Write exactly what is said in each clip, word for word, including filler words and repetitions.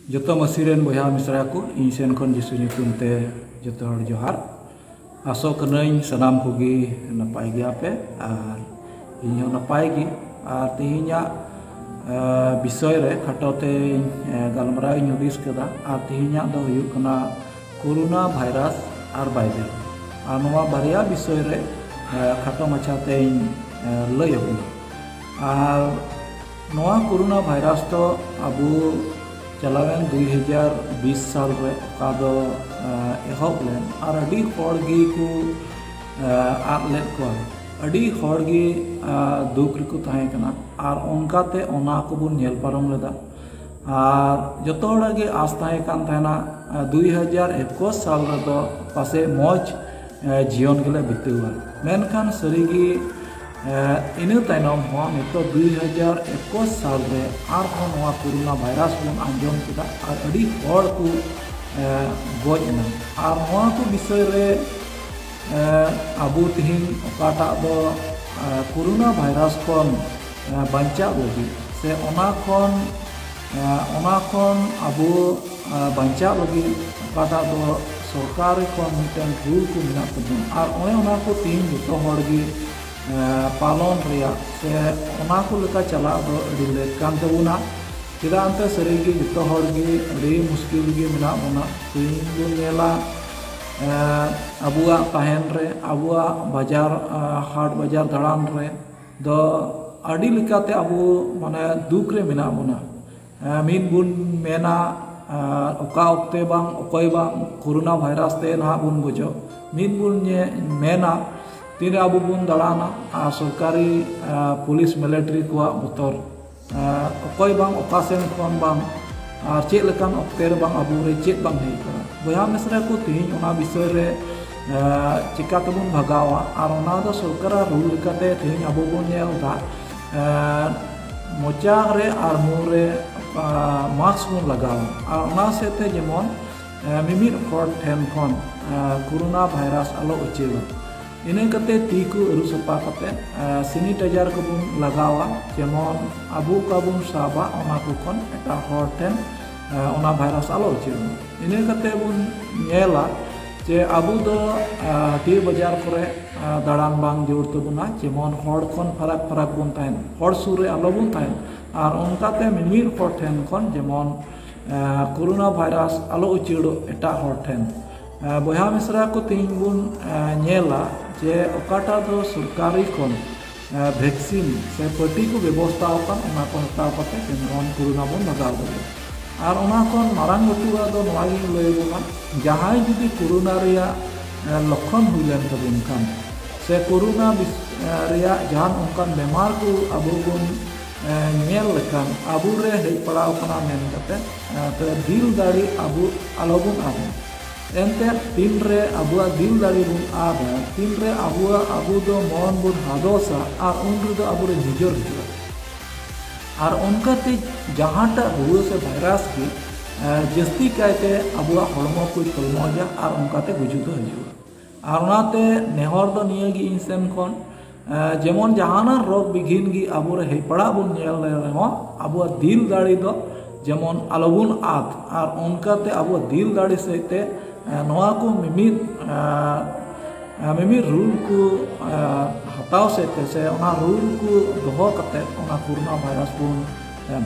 ᱡᱚᱛᱚ ᱢᱟᱹᱥᱤ ᱨᱮᱱ ᱵᱚᱭᱦᱟ ᱢᱤᱥᱨᱟ ᱠᱚ, ᱤᱧ ᱥᱮᱱ ᱠᱷᱚᱱ ᱡᱤᱥᱩ ᱧᱩᱛᱩᱢ ᱛᱮ ᱡᱚᱛᱚ ᱦᱚᱲ ᱡᱚᱦᱟᱨ᱾ ᱟᱥᱚᱜ ᱠᱟᱹᱱᱟᱹᱧ ᱥᱟᱱᱟᱢ ᱠᱚᱜᱮ ᱱᱟᱯᱟᱭ ᱜᱮᱭᱟ ᱯᱮ ᱟᱨ ᱤᱧ ᱦᱚᱸ ᱱᱟᱯᱟᱭ ᱜᱮ᱾ ᱟᱨ ᱛᱮᱦᱮᱧᱟᱜ, ᱮ, ᱵᱤᱥᱚᱭ ᱨᱮ ᱠᱷᱟᱴᱚ ᱛᱮᱧ, ᱮ, ᱜᱟᱞᱢᱟᱨᱟᱣ ᱤᱧ ᱦᱩᱫᱤᱥ ᱠᱟᱫᱟ᱾ ᱟᱨ ᱛᱮᱦᱮᱧᱟᱜ ᱫᱚ ᱦᱩᱭᱩᱜ ᱠᱟᱱᱟ ᱠᱳᱨᱳᱱᱟ ᱵᱷᱟᱭᱨᱟᱥ ᱟᱨ ᱵᱟᱭᱵᱮᱞ᱾ ᱟᱨ ᱱᱚᱣᱟ ᱵᱟᱨᱭᱟ ᱵᱤᱥᱚᱭ ᱨᱮ, ᱮ, ᱠᱷᱟᱴᱚ ᱢᱟᱪᱷᱟ ᱛᱮᱧ, ᱮ, ᱞᱟᱹᱭ ᱟᱵᱚᱱᱟ᱾ ᱟᱨ ᱱᱚᱣᱟ ᱠᱳᱨᱳᱱᱟ ᱵᱷᱟᱭᱨᱟᱥ ᱫᱚ ᱟᱵᱚ ᱪᱟᱞᱟᱣᱮᱱ ᱫᱩᱭ ᱦᱟᱡᱟᱨ ᱵᱤᱥ ᱥᱟᱞ ᱨᱮ ᱚᱠᱟ ᱫᱚ, ᱮ, ᱮᱦᱚᱵ ᱞᱮᱱ ᱟᱨ ᱟᱹᱰᱤ ᱦᱚᱲ ᱜᱮ ᱠᱚ, ᱮ, ᱟᱫ ᱞᱮᱫ ᱠᱚᱣᱟ᱾ ᱟᱹᱰᱤ ᱦᱚᱲ ᱜᱮ, ᱮ, ᱫᱩᱠ ᱨᱮᱠᱚ ᱛᱟᱦᱮᱸ ᱠᱟᱱᱟ᱾ ᱟᱨ ᱚᱱᱠᱟᱛᱮ ᱚᱱᱟ ᱠᱚᱵᱚᱱ ᱧᱮᱞ ᱯᱟᱨᱚᱢ ᱞᱮᱫᱟ᱾ ᱟᱨ ᱡᱚᱛᱚ ᱦᱚᱲᱟᱜ ᱜᱮ ᱟᱥ ᱛᱟᱦᱮᱸ ᱠᱟᱱ ᱛᱟᱦᱮᱱᱟ, ᱮ, ᱫᱩᱭ ᱦᱟᱡᱟᱨ ᱮᱠᱩᱥ ᱥᱟᱞ ᱨᱮᱫᱚ ᱯᱟᱥᱮᱡ ᱢᱚᱡᱽ, ᱮ, ᱡᱤᱭᱚᱱ ᱜᱮᱞᱮ ᱵᱤᱛᱟᱹᱣᱟ᱾ ᱢᱮᱱᱠᱷᱟᱱ ᱥᱟᱹᱨᱤᱜᱮ, ᱮ, ᱤᱱᱟᱹ ᱛᱟᱭᱱᱚᱢ ᱦᱚᱸ ᱱᱤᱛᱚᱜ ᱫᱩᱭ ᱦᱟᱡᱟᱨ ᱮᱠᱩᱥ ᱥᱟᱞ ᱨᱮ ᱟᱨᱦᱚᱸ ᱱᱚᱣᱟ ᱠᱳᱨᱳᱱᱟ ᱵᱷᱟᱭᱨᱟᱥ ᱵᱚᱱ ᱟᱸᱡᱚᱢ ᱠᱮᱫᱟ ᱟᱨ ᱟᱹᱰᱤ ᱦᱚᱲ ᱠᱚ, ᱮ, ᱜᱚᱡ ᱮᱱᱟ᱾ ᱟᱨ ᱱᱚᱣᱟ ᱠᱚ ᱵᱤᱥᱚᱭ ᱨᱮ, ᱮ, ᱟᱵᱚ ᱛᱮᱦᱮᱧ ᱚᱠᱟᱴᱟᱜ ᱫᱚ, ᱮ, ᱠᱳᱨᱳᱱᱟ ᱵᱷᱟᱭᱨᱟᱥ ᱠᱷᱚᱱ, ᱮ, ᱵᱟᱧᱪᱟᱜ ᱞᱟᱹᱜᱤᱫ ᱥᱮ ᱚᱱᱟ ᱠᱷᱚᱱ, ᱮ, ᱚᱱᱟ ᱠᱷᱚᱱ ᱟᱵᱚ, ᱮ, ᱵᱟᱧᱪᱟᱜ ᱞᱟᱹᱜᱤᱫ ᱚᱠᱟᱴᱟᱜ ᱫᱚ ᱥᱚᱨᱠᱟᱨ ᱠᱷᱚᱱ ᱢᱤᱫᱴᱮᱱ ᱨᱩᱞ ᱠᱚ ᱢᱮᱱᱟᱜ ᱛᱟᱵᱚᱱᱟ᱾ ᱟᱨ ᱚᱱᱮ ᱚᱱᱟ ᱠᱚ ᱛᱮᱦᱮᱧ ᱡᱚᱛᱚ ᱦᱚᱲ ᱜᱮ, ᱮ, ᱯᱟᱞᱚᱱ ᱨᱮᱭᱟᱜ ᱥᱮ ᱚᱱᱟ ᱠᱚ ᱞᱮᱠᱟ ᱪᱟᱞᱟᱜ ᱫᱚ ᱟᱹᱰᱤ ᱞᱮᱠ ᱠᱟᱱ ᱛᱟᱵᱚᱱᱟ᱾ ᱪᱮᱫᱟᱜ ᱮᱱᱛᱮ ᱥᱟᱹᱨᱤ ᱜᱮ ᱡᱚᱛᱚ ᱦᱚᱲ ᱜᱮ ᱟᱹᱰᱤ ᱢᱩᱥᱠᱤᱞ ᱨᱮᱜᱮ ᱢᱮᱱᱟᱜ ᱵᱚᱱᱟ᱾ ᱛᱮᱦᱮᱧ ᱵᱚᱱ ᱧᱮᱞᱟ, ᱮ, ᱟᱵᱚᱣᱟᱜ ᱛᱟᱦᱮᱱ ᱨᱮ, ᱟᱵᱚᱣᱟᱜ ᱵᱟᱡᱟᱨ, ᱮ, ᱦᱟᱴ ᱵᱟᱡᱟᱨ ᱫᱟᱬᱟᱱ ᱨᱮ ᱫᱚ ᱟᱹᱰᱤ ᱞᱮᱠᱟᱛᱮ ᱟᱵᱚ ᱢᱟᱱᱮ ᱫᱩᱠ ᱨᱮ ᱢᱮᱱᱟᱜ ᱵᱚᱱᱟ᱾ ᱮ, ᱢᱤᱫ ᱵᱚᱱ ᱢᱮᱱᱟ, ᱮ, ᱚᱠᱟ ᱚᱠᱛᱮ ᱵᱟᱝ ᱚᱠᱚᱭ ᱵᱟᱝ ᱠᱳᱨᱳᱱᱟ ᱵᱷᱟᱭᱨᱟᱥ ᱛᱮ ᱱᱟᱦᱟᱜ ᱵᱚᱱ ᱜᱚᱡᱚᱜ᱾ ᱢᱤᱫ ᱵᱚᱱ ᱧᱮ-, ᱢᱮᱱᱟ ᱛᱤᱱᱨᱮ ᱟᱵᱚ ᱵᱚᱱ ᱫᱟᱬᱟᱱᱟ ᱟᱨ ᱥᱚᱨᱠᱟᱨᱤ, ᱮ, ᱯᱩᱞᱤᱥ ᱢᱤᱞᱤᱴᱟᱨᱤ ᱠᱚᱣᱟᱜ ᱵᱚᱛᱚᱨ᱾ ᱟᱨ ᱚᱠᱚᱭ ᱵᱟᱝ ᱚᱠᱟ ᱥᱮᱱ ᱠᱷᱚᱱ ᱵᱟᱝ ᱟᱨ ᱪᱮᱫ ᱞᱮᱠᱟᱱ ᱚᱠᱛᱮ ᱨᱮ ᱵᱟᱝ ᱟᱵᱚ ᱨᱮ ᱪᱮᱫ ᱵᱟᱝ ᱦᱮᱡ ᱠᱟᱱᱟ᱾ ᱵᱚᱭᱦᱟ ᱢᱤᱥᱨᱟ ᱠᱚ, ᱛᱮᱦᱮᱧ ᱚᱱᱟ ᱵᱤᱥᱚᱭ ᱨᱮ, ᱮ, ᱪᱤᱠᱟ ᱛᱮᱵᱚᱱ ᱵᱷᱟᱜᱟᱣᱟ? ᱟᱨ ᱚᱱᱟ ᱫᱚ ᱥᱚᱨᱠᱟᱨᱟᱜ ᱨᱩᱞ ᱞᱮᱠᱟᱛᱮ ᱛᱮᱦᱮᱧ ᱟᱵᱚ ᱵᱚᱱ ᱧᱮᱞ ᱮᱫᱟ, ᱮ, ᱢᱚᱪᱟ ᱨᱮ ᱟᱨ ᱢᱩ ᱨᱮ, ᱮ, ᱢᱟᱥᱠ ᱵᱚᱱ ᱞᱟᱜᱟᱣᱟ᱾ ᱟᱨ ᱚᱱᱟ ᱥᱮᱫ ᱛᱮ ᱡᱮᱢᱚᱱ, ᱮ, ᱢᱤᱢᱤᱫ ᱦᱚᱲ ᱴᱷᱮᱱ ᱠᱷᱚᱱ, ᱮ, ᱠᱳᱨᱳᱱᱟ ᱵᱷᱟᱭᱨᱟᱥ ᱟᱞᱚ ᱩᱪᱟᱹᱲᱟ᱾ ᱤᱱᱟᱹ ᱠᱟᱛᱮ ᱛᱤ ᱠᱚ ᱟᱹᱨᱩ ᱥᱟᱯᱷᱟ ᱠᱟᱛᱮ, ᱮ, ᱥᱮᱱᱤᱴᱟᱭᱡᱟᱨ ᱠᱚᱵᱚᱱ ᱞᱟᱜᱟᱣᱟ, ᱡᱮᱢᱚᱱ ᱟᱵᱚ ᱚᱠᱟ ᱵᱚᱱ ᱥᱟᱵᱟ ᱚᱱᱟ ᱠᱚ ᱠᱷᱚᱱ ᱮᱴᱟᱜ ᱦᱚᱲ ᱴᱷᱮᱱ, ᱚᱱᱟ ᱵᱷᱟᱭᱨᱟᱥ ᱟᱞᱚ ᱩᱪᱟᱹᱲ ᱢᱟ᱾ ᱤᱱᱟᱹ ᱠᱟᱛᱮ ᱵᱚᱱ ᱧᱮᱞᱟ ᱡᱮ ᱟᱵᱚ ᱫᱚ ᱦᱟᱹᱴᱤᱭᱟᱹ ᱵᱟᱡᱟᱨ ᱠᱚᱨᱮ ᱫᱟᱬᱟᱱ ᱵᱟᱝ ᱡᱟᱹᱨᱩᱲ ᱛᱟᱵᱚᱱᱟ᱾ ᱡᱮᱢᱚᱱ ᱦᱚᱲ ᱠᱷᱚᱱ ᱯᱷᱟᱨᱟᱠ ᱯᱷᱟᱨᱟᱠ ᱵᱚᱱ ᱛᱟᱦᱮᱱ, ᱦᱚᱲ ᱥᱩᱨ ᱨᱮ ᱟᱞᱚ ᱵᱚᱱ ᱛᱟᱦᱮᱱ᱾ ᱟᱨ ᱚᱱᱠᱟᱛᱮ ᱢᱤᱢᱤᱫ ᱦᱚᱲ ᱴᱷᱮᱱ ᱠᱷᱚᱱ ᱡᱮᱢᱚᱱ ᱠᱳᱨᱳᱱᱟ ᱵᱷᱟᱭᱨᱟᱥ ᱟᱞᱚ ᱩᱪᱟᱹᱲᱚᱜ ᱮᱴᱟᱜ ᱦᱚᱲ ᱴᱷᱮᱱ᱾ ᱵᱚᱭᱦᱟ ᱢᱤᱥᱨᱟ ᱠᱚ, ᱛᱮᱦᱮᱧ ᱵᱚᱱ ᱧᱮᱞᱟ ᱡᱮ ᱚᱠᱟᱴᱟᱜ ᱫᱚ ᱥᱚᱨᱠᱟᱨᱤ ᱠᱷᱚᱱ ᱵᱷᱮᱠᱥᱤᱱ ᱥᱮ ᱯᱟᱹᱴᱤ ᱠᱚ ᱵᱮᱵᱚᱥᱛᱷᱟ ᱟᱠᱟᱱ, ᱚᱱᱟ ᱠᱚ ᱦᱟᱛᱟᱣ ᱠᱟᱛᱮ ᱡᱮᱢᱚᱱ ᱠᱳᱨᱳᱱᱟ ᱵᱚᱱ ᱵᱷᱟᱜᱟᱣ ᱫᱟᱲᱮᱭᱟᱜᱼᱟ᱾ ᱟᱨ ᱚᱱᱟ ᱠᱷᱚᱱ ᱢᱟᱨᱟᱝ ᱞᱟᱹᱴᱩᱣᱟᱜ ᱫᱚ ᱱᱚᱣᱟ ᱜᱤᱧ ᱞᱟᱹᱭ ᱟᱵᱚᱱᱟ, ᱡᱟᱦᱟᱸᱭ ᱡᱩᱫᱤ ᱠᱳᱨᱳᱱᱟ ᱨᱮᱭᱟᱜ ᱞᱚᱠᱠᱷᱚᱱ ᱦᱩᱭ ᱞᱮᱱ ᱛᱟᱵᱚᱱ ᱠᱷᱟᱱ ᱥᱮ ᱠᱳᱨᱳᱱᱟ ᱨᱮᱭᱟᱜ ᱡᱟᱦᱟᱱ ᱚᱱᱠᱟᱱ ᱵᱮᱢᱟᱨ ᱠᱚ ᱟᱵᱚ ᱵᱚᱱ ᱧᱮᱞ ᱞᱮᱠᱷᱟᱱ ᱟᱵᱚ ᱨᱮ ᱦᱮᱡ ᱯᱟᱲᱟᱣ ᱠᱟᱱᱟ ᱢᱮᱱ ᱠᱟᱛᱮ, ᱛᱚᱵᱮ ᱫᱤᱞ ᱫᱟᱲᱮ ᱟᱵᱚ ᱟᱞᱚᱵᱚᱱ ᱟᱫᱟ᱾ ᱮᱱᱛᱮᱫ ᱛᱤᱱᱨᱮ ᱟᱵᱚᱣᱟᱜ ᱫᱤᱞ ᱫᱟᱲᱮ ᱵᱚᱱ ᱟᱫᱟ, ᱛᱤᱱᱨᱮ ᱟᱵᱚᱣᱟᱜ, ᱟᱵᱚ ᱫᱚ ᱢᱚᱱ ᱵᱚᱱ ᱦᱟᱫᱚᱥᱟ, ᱟᱨ ᱩᱱ ᱨᱮᱫᱚ ᱟᱵᱚᱨᱮ ᱱᱤᱡᱚᱨ ᱦᱤᱡᱩᱜᱼᱟ᱾ ᱟᱨ ᱚᱱᱠᱟᱛᱮ ᱡᱟᱦᱟᱸᱴᱟᱜ ᱨᱩᱣᱟᱹ ᱥᱮ ᱵᱷᱟᱭᱨᱟᱥ ᱜᱮ ᱡᱟᱹᱥᱛᱤ ᱠᱟᱭᱛᱮ ᱟᱵᱚᱣᱟᱜ ᱦᱚᱲᱢᱚ ᱠᱚᱭ ᱛᱚᱞᱢᱚᱡᱟ ᱟᱨ ᱚᱱᱠᱟᱛᱮ ᱜᱩᱡᱩᱜ ᱫᱚ ᱦᱤᱡᱩᱜᱼᱟ᱾ ᱟᱨ ᱚᱱᱟᱛᱮ ᱱᱮᱦᱚᱨ ᱫᱚ ᱱᱤᱭᱟᱹ ᱜᱮ ᱤᱧ ᱥᱮᱱ ᱠᱷᱚᱱ, ᱡᱮᱢᱚᱱ ᱡᱟᱦᱟᱱᱟᱜ ᱨᱳᱜᱽ ᱵᱤᱜᱷᱤᱱ ᱜᱮ ᱟᱵᱚᱨᱮ ᱦᱮᱡ ᱯᱟᱲᱟᱜ ᱵᱚᱱ ᱧᱮᱞ ᱞᱮ ᱨᱮᱦᱚᱸ, ᱟᱵᱚᱣᱟᱜ ᱫᱤᱞ ᱫᱟᱲᱮ ᱫᱚ ᱡᱮᱢᱚᱱ ᱟᱞᱚᱵᱚᱱ ᱟᱫ᱾ ᱟᱨ ᱚᱱᱠᱟᱛᱮ ᱟᱵᱚᱣᱟᱜ ᱫᱤᱞ ᱫᱟᱲᱮ ᱥᱮᱫ ᱛᱮ ᱱᱚᱣᱟ ᱠᱚ ᱢᱤᱢᱤᱫ ᱢᱤᱢᱤᱫ ᱨᱩᱞ ᱠᱚ ᱦᱟᱛᱟᱣ ᱥᱮᱫ ᱛᱮ ᱥᱮ ᱚᱱᱟ ᱨᱩᱞ ᱠᱚ ᱫᱚᱦᱚ ᱠᱟᱛᱮ ᱚᱱᱟ ᱠᱳᱨᱳᱱᱟ ᱵᱷᱟᱭᱨᱟᱥ ᱵᱚᱱ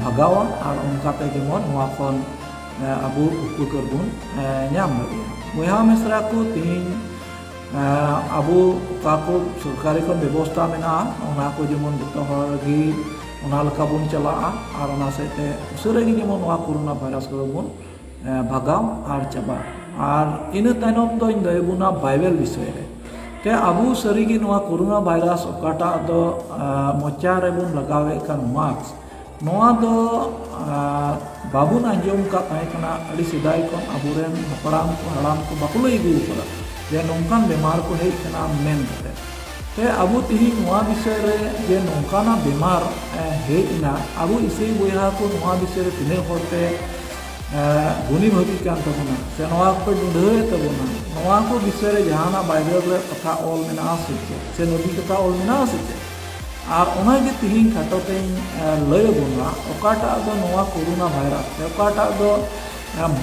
ᱵᱷᱟᱜᱟᱣᱟ᱾ ᱟᱨ ᱚᱱᱠᱟᱛᱮ ᱡᱮᱢᱚᱱ ᱱᱚᱣᱟ ᱠᱷᱚᱱ ᱟᱵᱚ ᱩᱯᱠᱟᱹᱨ ᱵᱚᱱ ᱧᱟᱢ ᱫᱟᱲᱮᱭᱟᱜᱼᱟ᱾ ᱵᱚᱭᱦᱟ ᱢᱤᱥᱨᱟ ᱠᱚ, ᱛᱮᱦᱮᱧ ᱟᱵᱚ ᱚᱠᱟ ᱠᱚ ᱥᱚᱨᱠᱟᱨᱤ ᱠᱷᱚᱱ ᱵᱮᱵᱚᱥᱛᱷᱟ ᱢᱮᱱᱟᱜᱼᱟ, ᱚᱱᱟ ᱠᱚ ᱡᱮᱢᱚᱱ ᱡᱚᱛᱚ ᱦᱚᱲ ᱜᱮ ᱚᱱᱟ ᱞᱮᱠᱟ ᱵᱚᱱ ᱪᱟᱞᱟᱜᱼᱟ᱾ ᱟᱨ ᱚᱱᱟ ᱥᱮᱫ ᱛᱮ ᱩᱥᱟᱹᱨᱟ ᱜᱮ ᱡᱮᱢᱚᱱ ᱱᱚᱣᱟ ᱠᱳᱨᱳᱱᱟ ᱵᱷᱟᱭᱨᱟᱥ ᱠᱚᱫᱚ ᱵᱚᱱ ᱵᱷᱟᱜᱟᱣ ᱟᱨ ᱪᱟᱵᱟ᱾ ᱟᱨ ᱤᱱᱟᱹ ᱛᱟᱭᱱᱚᱢ ᱫᱚᱧ ᱞᱟᱹᱭ ᱟᱵᱚᱱᱟ ᱵᱟᱭᱵᱮᱞ ᱵᱤᱥᱚᱭ ᱨᱮ᱾ ᱛᱮ ᱟᱵᱚ ᱥᱟᱹᱨᱤᱜᱮ ᱱᱚᱣᱟ ᱠᱳᱨᱳᱱᱟ ᱵᱷᱟᱭᱨᱟᱥ ᱚᱠᱟᱴᱟᱜ ᱫᱚ ᱢᱚᱪᱟ ᱨᱮᱵᱚᱱ ᱞᱟᱜᱟᱣᱮᱫ ᱠᱟᱱ ᱢᱟᱥᱠ, ᱱᱚᱣᱟ ᱫᱚ ᱵᱟᱵᱚᱱ ᱟᱸᱡᱚᱢ ᱟᱠᱟᱫ ᱛᱟᱦᱮᱸ ᱠᱟᱱᱟ᱾ ᱟᱹᱰᱤ ᱥᱮᱫᱟᱭ ᱠᱷᱚᱱ ᱟᱵᱚᱨᱮᱱ ᱦᱟᱯᱲᱟᱢ ᱠᱚ, ᱦᱟᱲᱟᱢ ᱠᱚ ᱵᱟᱠᱚ ᱞᱟᱹᱭ ᱟᱹᱜᱩ ᱟᱠᱟᱫᱟ ᱡᱮ ᱱᱚᱝᱠᱟᱱ ᱵᱮᱢᱟᱨ ᱠᱚ ᱦᱮᱡ ᱠᱟᱱᱟ ᱢᱮᱱ ᱠᱟᱛᱮ᱾ ᱛᱮ ᱟᱵᱚ ᱛᱮᱦᱮᱧ ᱱᱚᱣᱟ ᱵᱤᱥᱚᱭ ᱨᱮ ᱡᱮ ᱱᱚᱝᱠᱟᱱᱟᱜ ᱵᱮᱢᱟᱨ ᱦᱮᱡ ᱮᱱᱟ, ᱟᱵᱚ ᱤᱥᱟᱹᱭ ᱵᱚᱭᱦᱟ ᱠᱚ ᱱᱚᱣᱟ ᱵᱤᱥᱚᱭ ᱨᱮ ᱛᱤᱱᱟᱹᱜ ᱦᱚᱲ ᱯᱮ ᱜᱩᱱᱤ ᱵᱷᱟᱹᱵᱤ ᱠᱟᱱ ᱛᱟᱵᱚᱱᱟ ᱥᱮ ᱱᱚᱣᱟ ᱠᱚᱯᱮ ᱰᱩᱸᱰᱷᱟᱹᱣᱮᱫ ᱛᱟᱵᱚᱱᱟ, ᱱᱚᱣᱟ ᱠᱚ ᱵᱤᱥᱚᱭ ᱨᱮ ᱡᱟᱦᱟᱱᱟᱜ ᱵᱟᱭᱵᱮᱞ ᱨᱮ ᱠᱟᱛᱷᱟ ᱚᱞ ᱢᱮᱱᱟᱜᱼᱟ ᱥᱮ ᱪᱮᱫ, ᱥᱮ ᱱᱚᱵᱤ ᱠᱟᱛᱷᱟ ᱚᱞ ᱢᱮᱱᱟᱜᱼᱟ ᱥᱮ ᱪᱮᱫ? ᱟᱨ ᱚᱱᱟᱜᱮ ᱛᱤᱦᱤᱧ ᱠᱷᱟᱴᱚ ᱛᱮᱧ ᱞᱟᱹᱭ ᱟᱵᱚᱱᱟ, ᱚᱠᱟᱴᱟᱜ ᱫᱚ ᱱᱚᱣᱟ ᱠᱳᱨᱳᱱᱟ ᱵᱷᱟᱭᱨᱟᱥ ᱛᱮ, ᱚᱠᱟᱴᱟᱜ ᱫᱚ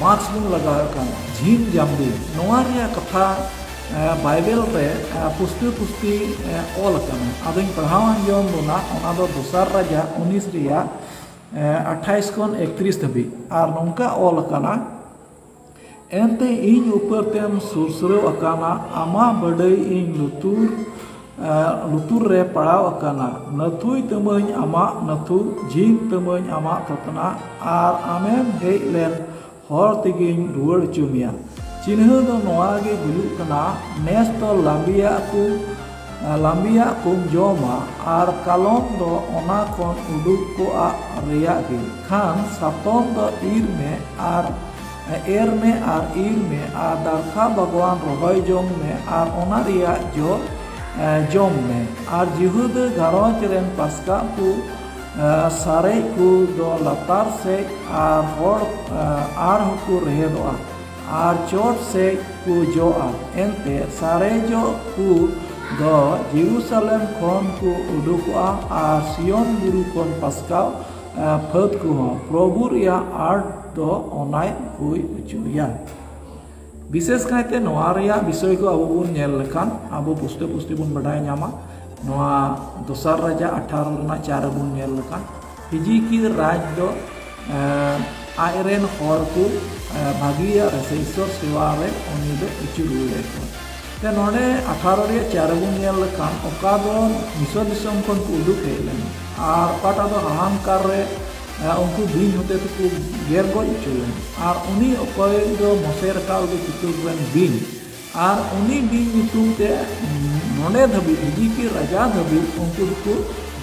ᱢᱟᱥᱠ ᱵᱚᱱ ᱞᱟᱜᱟᱣᱮᱫ ᱠᱟᱱ, ᱡᱷᱤᱢ ᱡᱟᱢᱵᱤ, ᱱᱚᱣᱟ ᱨᱮᱭᱟᱜ ᱠᱟᱛᱷᱟ ᱵᱟᱭᱵᱮᱞ ᱨᱮ ᱯᱩᱥᱴᱟᱹ ᱯᱩᱥᱴᱤ ᱚᱞ ᱟᱠᱟᱱᱟ᱾ ᱟᱫᱚᱧ ᱯᱟᱲᱦᱟᱣ ᱟᱸᱡᱚᱢ ᱵᱚᱱᱟ, ᱚᱱᱟ ᱫᱚ ᱫᱚᱥᱟᱨ ᱨᱟᱡᱟ ᱩᱱᱤᱥ ᱨᱮᱭᱟᱜ ᱟᱴᱷᱟᱭᱤᱥ ᱠᱷᱚᱱ ᱮᱠᱛᱨᱤᱥ ᱫᱷᱟᱹᱵᱤᱡ᱾ ᱟᱨ ᱱᱚᱝᱠᱟ ᱚᱞ ᱟᱠᱟᱱᱟ, ᱮᱱᱛᱮ ᱤᱧ ᱩᱯᱟᱹᱨ ᱛᱮᱢ ᱥᱩᱨᱥᱨᱟᱹᱣ ᱟᱠᱟᱱᱟ, ᱟᱢᱟᱜ ᱵᱟᱰᱟᱹᱭ ᱤᱧ ᱞᱩᱛᱩᱨ ᱞᱩᱛᱩᱨ ᱨᱮ ᱯᱟᱲᱟᱣ ᱟᱠᱟᱱᱟ᱾ ᱱᱟᱹᱛᱷᱩᱭ ᱛᱟᱹᱢᱟᱹᱧ ᱟᱢᱟᱜ ᱱᱟᱹᱛᱷᱩ, ᱡᱷᱤᱢ ᱛᱟᱹᱢᱟᱹᱧ ᱟᱢᱟᱜ ᱛᱚᱛᱱᱟ, ᱟᱨ ᱟᱢᱮᱢ ᱦᱮᱡ ᱞᱮᱱ ᱦᱚᱨ ᱛᱮᱜᱮᱧ ᱨᱩᱣᱟᱹᱲ ᱦᱚᱪᱚ ᱢᱮᱭᱟ᱾ ᱪᱤᱱᱦᱟᱹ ᱫᱚ ᱱᱚᱣᱟ ᱜᱮ ᱦᱩᱭᱩᱜ ᱠᱟᱱᱟ, ᱱᱮᱥ ᱫᱚ ᱞᱟᱸᱵᱤᱭᱟᱜ ᱠᱚ ᱞᱟᱸᱵᱤᱭᱟᱜ ᱠᱚᱢ ᱡᱚᱢᱟ, ᱟᱨ ᱠᱟᱞᱚᱢ ᱫᱚ ᱚᱱᱟ ᱠᱷᱚᱱ ᱩᱰᱩᱠ ᱠᱚᱜ ᱨᱮᱭᱟᱜ ᱜᱮ᱾ ᱠᱷᱟᱱ ᱥᱟᱛᱚᱢ ᱫᱚ ᱤᱨ ᱢᱮ ᱟᱨ ᱮᱨ ᱢᱮ ᱟᱨ ᱤᱨ ᱢᱮ, ᱟᱨ ᱫᱟᱨᱠᱷᱟ ᱵᱟᱜᱽᱣᱟᱱ ᱨᱚᱦᱚᱭ ᱡᱚᱝ ᱢᱮ ᱟᱨ ᱚᱱᱟ ᱨᱮᱭᱟᱜ ᱡᱚ ᱡᱚᱢ ᱢᱮ᱾ ᱟᱨ ᱡᱤᱦᱩᱫᱟᱹ ᱜᱷᱟᱨᱚᱸᱡᱽ ᱨᱮᱱ ᱯᱟᱥᱠᱟ ᱠᱚ ᱥᱟᱨᱮᱡ ᱠᱚ ᱫᱚ ᱞᱟᱛᱟᱨ ᱥᱮᱫ ᱟᱨ ᱦᱚᱲ ᱟᱨ ᱦᱚᱸᱠᱚ ᱨᱮᱦᱮᱫᱚᱜᱼᱟ ᱟᱨ ᱪᱚᱴ ᱥᱮᱫ ᱠᱚ ᱡᱚᱜᱼᱟ᱾ ᱮᱱᱛᱮ ᱥᱟᱨᱮᱡᱚᱜ ᱠᱚ ᱫᱚ ᱡᱮᱨᱩᱥᱟᱞᱮᱢ ᱠᱷᱚᱱ ᱠᱚ ᱩᱰᱩᱠᱚᱜᱼᱟ ᱟᱨ ᱥᱤᱭᱚᱱ ᱵᱩᱨᱩ ᱠᱷᱚᱱ ᱯᱟᱥᱠᱟᱣ ᱯᱷᱟᱹᱫ ᱠᱚᱦᱚᱸ᱾ ᱯᱨᱚᱵᱷᱩ ᱨᱮᱭᱟᱜ ᱟᱸᱴ ᱫᱚ ᱚᱱᱟᱭ ᱦᱩᱭ ᱦᱚᱪᱚᱭᱟ᱾ ᱵᱤᱥᱮᱥ ᱠᱟᱭᱛᱮ ᱱᱚᱣᱟ ᱨᱮᱭᱟᱜ ᱵᱤᱥᱚᱭ ᱠᱚ ᱟᱵᱚ ᱵᱚᱱ ᱧᱮᱞ ᱞᱮᱠᱷᱟᱱ, ᱟᱵᱚ ᱯᱩᱥᱴᱟᱹ ᱯᱩᱥᱴᱤ ᱵᱚᱱ ᱵᱟᱰᱟᱭ ᱧᱟᱢᱟ, ᱱᱚᱣᱟ ᱫᱚᱥᱟᱨ ᱨᱟᱡᱟ ᱟᱴᱷᱟᱨᱚ ᱨᱮᱱᱟᱜ ᱪᱟᱨ ᱨᱮᱵᱚᱱ ᱧᱮᱞ ᱞᱮᱠᱷᱟᱱ, ᱦᱤᱡᱤᱠᱤᱭᱟᱹ ᱨᱟᱡᱽ ᱫᱚ ᱟᱡ ᱨᱮᱱ ᱦᱚᱲ ᱠᱚ ᱵᱷᱟᱹᱜᱤᱭᱟᱜ ᱨᱮ ᱥᱮ ᱤᱥᱥᱚᱨ ᱥᱮᱣᱟ ᱨᱮ ᱩᱱᱤ ᱫᱚ ᱟᱹᱪᱩᱨ ᱨᱩᱣᱟᱹᱲᱮᱫ ᱠᱚᱣᱟ᱾ ᱛᱮ ᱱᱚᱰᱮ ᱟᱴᱷᱟᱨᱚ ᱨᱮᱭᱟᱜ ᱪᱟᱨ ᱨᱮᱵᱚᱱ ᱧᱮᱞ ᱞᱮᱠᱷᱟᱱ, ᱚᱠᱟ ᱫᱚ ᱢᱤᱥᱚᱨ ᱫᱤᱥᱚᱢ ᱠᱷᱚᱱ ᱠᱚ ᱩᱰᱩᱠ ᱦᱮᱡ ᱞᱮᱱᱟ ᱟᱨ ᱚᱠᱟᱴᱟᱜ ᱫᱚ ᱦᱟᱦᱟᱝᱠᱟᱨ ᱨᱮ ᱩᱱᱠᱩ ᱵᱤᱧ ᱦᱚᱛᱮ ᱛᱮᱠᱚ ᱜᱮᱨ ᱜᱚᱡ ᱦᱚᱪᱚ ᱞᱮᱱᱟ, ᱟᱨ ᱩᱱᱤ ᱚᱠᱚᱭ ᱫᱚ ᱢᱚᱥᱮ ᱨᱟᱠᱟᱵ ᱜᱮ ᱪᱤᱛᱟᱹᱨ ᱨᱮᱱ ᱵᱤᱧ, ᱟᱨ ᱩᱱᱤ ᱵᱤᱧ ᱧᱩᱛᱩᱢ ᱛᱮ ᱱᱚᱰᱮ ᱫᱷᱟᱹᱵᱤᱡ ᱦᱤᱡᱤᱠᱤ ᱨᱟᱡᱟ ᱫᱷᱟᱹᱵᱤᱡ ᱩᱱᱠᱩ ᱫᱚᱠᱚ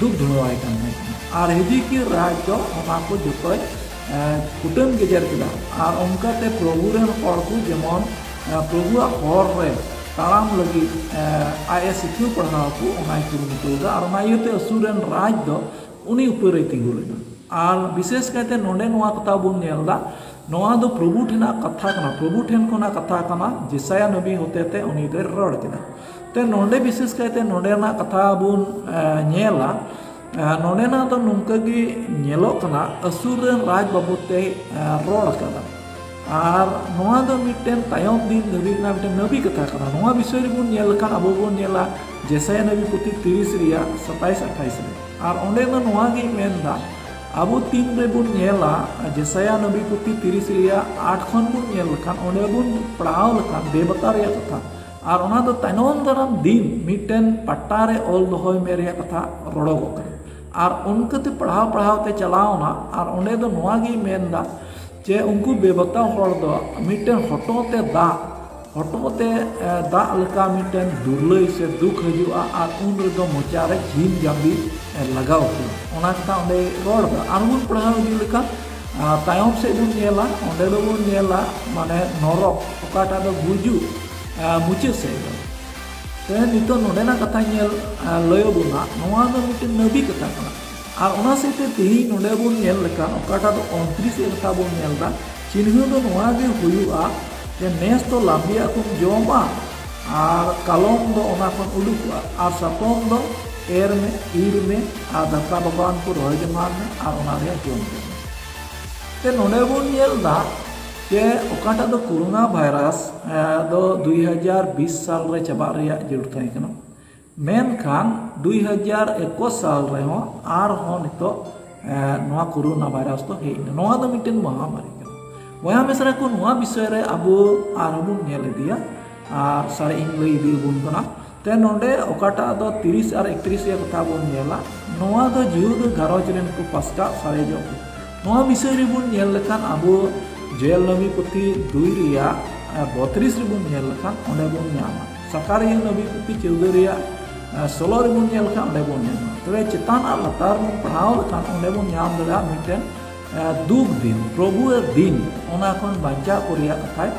ᱫᱩᱠ ᱫᱷᱩᱲᱟᱹᱣᱟᱭ ᱠᱟᱱ ᱛᱟᱦᱮᱸ ᱠᱟᱱᱟ᱾ ᱟᱨ ᱦᱤᱡᱤᱠᱤ ᱨᱟᱡᱽ ᱫᱚ ᱚᱱᱟ ᱠᱚ ᱡᱚᱛᱚᱭ ᱠᱩᱴᱟᱹᱢ ᱜᱮᱡᱮᱨ ᱠᱮᱫᱟ᱾ ᱟᱨ ᱚᱱᱠᱟᱛᱮ ᱯᱨᱚᱵᱷᱩ ᱨᱮᱱ ᱦᱚᱲ ᱠᱚ ᱡᱮᱢᱚᱱ ᱯᱨᱚᱵᱷᱩᱣᱟᱜ ᱦᱚᱨ ᱨᱮ ᱛᱟᱲᱟᱢ ᱞᱟᱹᱜᱤᱫ ᱟᱡ ᱮ ᱥᱤᱠᱷᱟᱹᱣ ᱯᱟᱲᱦᱟᱣ ᱠᱚ, ᱚᱱᱟᱭ ᱠᱩᱨᱩᱢᱩᱴᱩ ᱞᱮᱫᱟ᱾ ᱟᱨ ᱚᱱᱟ ᱤᱭᱟᱹᱛᱮ ᱟᱹᱥᱩᱨ ᱨᱮᱱ ᱨᱟᱡᱽ ᱫᱚ ᱩᱱᱤ ᱩᱯᱟᱹᱨᱮ ᱛᱤᱸᱜᱩ ᱞᱮᱱᱟ᱾ ᱟᱨ ᱵᱤᱥᱮᱥ ᱠᱟᱭᱛᱮ ᱱᱚᱰᱮ ᱱᱚᱣᱟ ᱠᱟᱛᱷᱟ ᱵᱚᱱ ᱧᱮᱞ ᱮᱫᱟ, ᱱᱚᱣᱟ ᱫᱚ ᱯᱨᱚᱵᱷᱩ ᱴᱷᱮᱱᱟᱜ ᱠᱟᱛᱷᱟ ᱠᱟᱱᱟ, ᱯᱨᱚᱵᱷᱩ ᱴᱷᱮᱱ ᱠᱷᱚᱱᱟᱜ ᱠᱟᱛᱷᱟ ᱠᱟᱱᱟ᱾ ᱡᱮᱥᱟᱭᱟ ᱱᱚᱵᱤ ᱦᱚᱛᱮᱛᱮ ᱩᱱᱤ ᱫᱚᱭ ᱨᱚᱲ ᱠᱮᱫᱟ᱾ ᱛᱮ ᱱᱚᱰᱮ ᱵᱤᱥᱮᱥ ᱠᱟᱭᱛᱮ ᱱᱚᱰᱮᱱᱟᱜ ᱠᱟᱛᱷᱟ ᱵᱚᱱ ᱧᱮᱞᱟ᱾ ᱱᱚᱰᱮᱱᱟᱜ ᱫᱚ ᱱᱚᱝᱠᱟ ᱜᱮ ᱧᱮᱞᱚᱜ ᱠᱟᱱᱟ, ᱟᱹᱥᱩᱨ ᱨᱮᱱ ᱨᱟᱡᱽ ᱵᱟᱵᱚᱫ ᱛᱮ ᱨᱚᱲ ᱟᱠᱟᱫᱟ᱾ ᱟᱨ ᱱᱚᱣᱟ ᱫᱚ ᱢᱤᱫᱴᱮᱱ ᱛᱟᱭᱚᱢ ᱫᱤᱱ ᱫᱷᱟᱹᱵᱤᱡ ᱨᱮᱱᱟᱜ ᱢᱤᱫᱴᱮᱱ ᱱᱟᱵᱤ ᱠᱟᱛᱷᱟ ᱠᱟᱱᱟ᱾ ᱱᱚᱣᱟ ᱵᱤᱥᱚᱭ ᱨᱮᱵᱚᱱ ᱧᱮᱞ ᱞᱮᱠᱷᱟᱱ ᱟᱵᱚ ᱵᱚᱱ ᱧᱮᱞᱟ ᱡᱮᱥᱟᱭᱟ ᱱᱟᱵᱤ ᱯᱩᱛᱷᱤ ᱛᱤᱨᱤᱥ ᱨᱮᱭᱟᱜ ᱥᱟᱛᱟᱭᱤᱥ ᱟᱴᱷᱟᱭᱤᱥ ᱨᱮ᱾ ᱟᱨ ᱚᱸᱰᱮ ᱫᱚ ᱱᱚᱣᱟ ᱜᱮᱭ ᱢᱮᱱᱫᱟ, ᱟᱵᱚ ᱛᱤᱱ ᱨᱮᱵᱚᱱ ᱧᱮᱞᱟ ᱡᱮᱥᱟᱭᱟ ᱱᱟᱵᱤ ᱯᱩᱛᱷᱤ ᱛᱤᱨᱤᱥ ᱨᱮᱭᱟᱜ ᱟᱴ ᱠᱷᱚᱱ ᱵᱚᱱ ᱧᱮᱞ ᱞᱮᱠᱷᱟᱱ, ᱚᱸᱰᱮ ᱵᱚᱱ ᱯᱟᱲᱦᱟᱣ ᱞᱮᱠᱷᱟᱱ ᱵᱮᱵᱟᱛᱟ ᱨᱮᱭᱟᱜ ᱠᱟᱛᱷᱟ, ᱟᱨ ᱚᱱᱟ ᱫᱚ ᱛᱟᱭᱱᱚᱢ ᱫᱟᱨᱟᱢ ᱫᱤᱱ ᱢᱤᱫᱴᱮᱱ ᱯᱟᱴᱟ ᱨᱮ ᱚᱞ ᱫᱚᱦᱚᱭ ᱢᱮ ᱨᱮᱭᱟᱜ ᱠᱟᱛᱷᱟ ᱨᱚᱲᱚᱜᱚᱜ ᱠᱟᱱᱟ᱾ ᱟᱨ ᱚᱱᱠᱟᱛᱮ ᱯᱟᱲᱦᱟᱣ ᱯᱟᱲᱦᱟᱣ ᱛᱮ ᱪᱟᱞᱟᱣᱱᱟ᱾ ᱟᱨ ᱚᱸᱰᱮ ᱫᱚ ᱱᱚᱣᱟ ᱜᱮᱭ ᱢᱮᱱᱫᱟ ᱡᱮ ᱩᱱᱠᱩ ᱵᱮᱵᱟᱛᱟ ᱦᱚᱲ ᱫᱚ ᱢᱤᱫᱴᱮᱱ ᱦᱚᱴᱚᱜ ᱛᱮ ᱫᱟᱜ, ᱦᱚᱴᱚᱜ ᱛᱮ ᱫᱟᱜ ᱞᱮᱠᱟ ᱢᱤᱫᱴᱮᱱ ᱫᱩᱨᱞᱟᱹᱭ ᱥᱮ ᱫᱩᱠ ᱦᱤᱡᱩᱜᱼᱟ᱾ ᱟᱨ ᱩᱱ ᱨᱮᱫᱚ ᱢᱚᱪᱟ ᱨᱮ ᱡᱷᱤᱢ ᱡᱟᱢᱵᱤ ᱞᱟᱜᱟᱣ ᱠᱚᱣᱟ᱾ ᱚᱱᱟ ᱠᱟᱛᱷᱟ ᱚᱸᱰᱮ ᱨᱚᱲ ᱮᱫᱟ᱾ ᱟᱨ ᱵᱚᱱ ᱯᱟᱲᱦᱟᱣ ᱤᱫᱤ ᱞᱮᱠᱷᱟᱱ ᱛᱟᱭᱚᱢ ᱥᱮᱫ ᱵᱚᱱ ᱧᱮᱞᱟ, ᱚᱸᱰᱮ ᱫᱚᱵᱚᱱ ᱧᱮᱞᱟ ᱢᱟᱱᱮ ᱱᱚᱨᱚᱠ, ᱚᱠᱟᱴᱟᱜ ᱫᱚ ᱜᱩᱡᱩᱜ ᱢᱩᱪᱟᱹᱫ ᱥᱮᱫ ᱫᱚ᱾ ᱛᱮ ᱱᱤᱛᱚᱜ ᱱᱚᱰᱮᱱᱟᱜ ᱠᱟᱛᱷᱟ ᱧᱮᱞ ᱞᱟᱹᱭ ᱟᱵᱚᱱᱟ, ᱱᱚᱣᱟ ᱫᱚ ᱢᱤᱫᱴᱮᱱ ᱱᱟᱵᱤ ᱠᱟᱛᱷᱟ ᱠᱟᱱᱟ᱾ ᱟᱨ ᱚᱱᱟ ᱥᱟᱶᱛᱮ ᱛᱮᱦᱮᱧ ᱱᱚᱰᱮ ᱵᱚᱱ ᱧᱮᱞ ᱞᱮᱠᱷᱟᱱ, ᱚᱠᱟᱴᱟᱜ ᱫᱚ ᱩᱱᱛᱨᱤᱥ ᱨᱮ ᱠᱟᱛᱷᱟ ᱵᱚᱱ ᱧᱮᱞ ᱮᱫᱟ, ᱪᱤᱱᱦᱟᱹ ᱫᱚ ᱱᱚᱣᱟ ᱜᱮ ᱦᱩᱭᱩᱜᱼᱟ ᱡᱮ ᱱᱮᱥ ᱫᱚ ᱞᱟᱢᱵᱤᱭᱟᱜ ᱠᱚᱢ ᱡᱚᱢᱟ, ᱟᱨ ᱠᱟᱞᱚᱢ ᱫᱚ ᱚᱱᱟ ᱠᱷᱚᱱ ᱩᱰᱩᱠᱚᱜᱼᱟ, ᱟᱨ ᱥᱟᱛᱚᱢ ᱫᱚ ᱮᱨ ᱢᱮ, ᱤᱨ ᱢᱮ, ᱟᱨ ᱫᱟᱛᱨᱟ ᱵᱟᱜᱟᱱ ᱠᱚ ᱨᱚᱦᱚᱭ ᱡᱚᱝᱟᱱ ᱢᱮ, ᱟᱨ ᱚᱱᱟ ᱨᱮᱭᱟᱜ ᱡᱚᱢ ᱢᱮ᱾ ᱛᱮ ᱱᱚᱰᱮ ᱵᱚᱱ ᱧᱮᱞ ᱮᱫᱟ ᱡᱮ ᱚᱠᱟᱴᱟᱜ ᱫᱚ ᱠᱳᱨᱳᱱᱟ ᱵᱷᱟᱭᱨᱟᱥ ᱫᱚ ᱫᱩᱭ ᱦᱟᱡᱟᱨ ᱵᱤᱥ ᱥᱟᱞ ᱨᱮ ᱪᱟᱵᱟᱜ ᱨᱮᱭᱟᱜ ᱡᱟᱹᱨᱩᱲ ᱛᱟᱦᱮᱸ ᱠᱟᱱᱟ, ᱢᱮᱱᱠᱷᱟᱱ ᱫᱩᱭ ᱦᱟᱡᱟᱨ ᱮᱠᱩᱥ ᱥᱟᱞ ᱨᱮᱦᱚᱸ ᱟᱨᱦᱚᱸ ᱱᱤᱛᱚᱜ ᱱᱚᱣᱟ ᱠᱳᱨᱳᱱᱟ ᱵᱷᱟᱭᱨᱟᱥ ᱫᱚ ᱦᱮᱡ ᱮᱱᱟ᱾ ᱱᱚᱣᱟ ᱫᱚ ᱢᱤᱫᱴᱮᱱ ᱢᱚᱦᱟᱢᱟᱨᱤ ᱠᱟᱱᱟ᱾ ᱵᱚᱭᱦᱟ ᱢᱤᱥᱨᱟ ᱠᱚ, ᱱᱚᱣᱟ ᱵᱤᱥᱚᱭ ᱨᱮ ᱟᱵᱚ ᱟᱨᱦᱚᱸ ᱵᱚᱱ ᱧᱮᱞ ᱤᱫᱤᱭᱟ ᱟᱨ ᱥᱟᱨᱮᱡ ᱤᱧ ᱞᱟᱹᱭ ᱤᱫᱤ ᱟᱵᱚᱱ ᱠᱟᱱᱟ᱾ ᱛᱮ ᱱᱚᱰᱮ ᱚᱠᱟᱴᱟᱜ ᱫᱚ ᱛᱤᱨᱤᱥ ᱟᱨ ᱮᱠᱛᱨᱤᱥ ᱨᱮᱭᱟᱜ ᱠᱟᱛᱷᱟ ᱵᱚᱱ ᱧᱮᱞᱟ, ᱱᱚᱣᱟ ᱫᱚ ᱡᱤᱦᱩᱫᱟ ᱜᱷᱟᱨᱚᱸᱡᱽ ᱨᱮᱱ ᱠᱚ ᱯᱟᱥᱠᱟ ᱥᱟᱨᱮᱡᱚᱜ ᱠᱚ᱾ ᱱᱚᱣᱟ ᱵᱤᱥᱚᱭ ᱨᱮᱵᱚᱱ ᱧᱮᱞ ᱞᱮᱠᱷᱟᱱ ᱟᱵᱚ ᱡᱳᱭᱮᱞ ᱱᱟᱵᱤ ᱯᱩᱛᱷᱤ ᱫᱩᱭ ᱨᱮᱭᱟᱜ ᱵᱚᱛᱨᱤᱥ ᱨᱮᱵᱚᱱ ᱧᱮᱞ ᱞᱮᱠᱷᱟᱱ ᱚᱸᱰᱮ ᱵᱚᱱ ᱧᱟᱢᱟ᱾ ᱥᱟᱠᱟᱨᱤᱭᱟᱹ ᱱᱟᱵᱤ ᱯᱩᱛᱷᱤ ᱪᱳᱫᱫᱳ ᱨᱮᱭᱟᱜ ᱥᱳᱞᱳ ᱨᱮᱵᱚᱱ ᱧᱮᱞ ᱞᱮᱠᱷᱟᱱ ᱚᱸᱰᱮ ᱵᱚᱱ ᱧᱟᱢᱟ᱾ ᱛᱚᱵᱮ ᱪᱮᱛᱟᱱ ᱟᱨ ᱞᱟᱛᱟᱨ ᱵᱚᱱ ᱯᱟᱲᱦᱟᱣ ᱞᱮᱠᱷᱟᱱ ᱚᱸᱰᱮ ᱵᱚᱱ ᱧᱟᱢ ᱫᱟᱲᱮᱭᱟᱜᱼᱟ ᱢᱤᱫᱴᱮᱱ ᱫᱩᱠ ᱫᱤᱱ, ᱯᱨᱚᱵᱷᱩ ᱟᱜ ᱫᱤᱱ, ᱚᱱᱟ ᱠᱷᱚᱱ ᱵᱟᱧᱪᱟᱣ ᱠᱚ ᱨᱮᱭᱟᱜ ᱠᱟᱛᱷᱟᱭ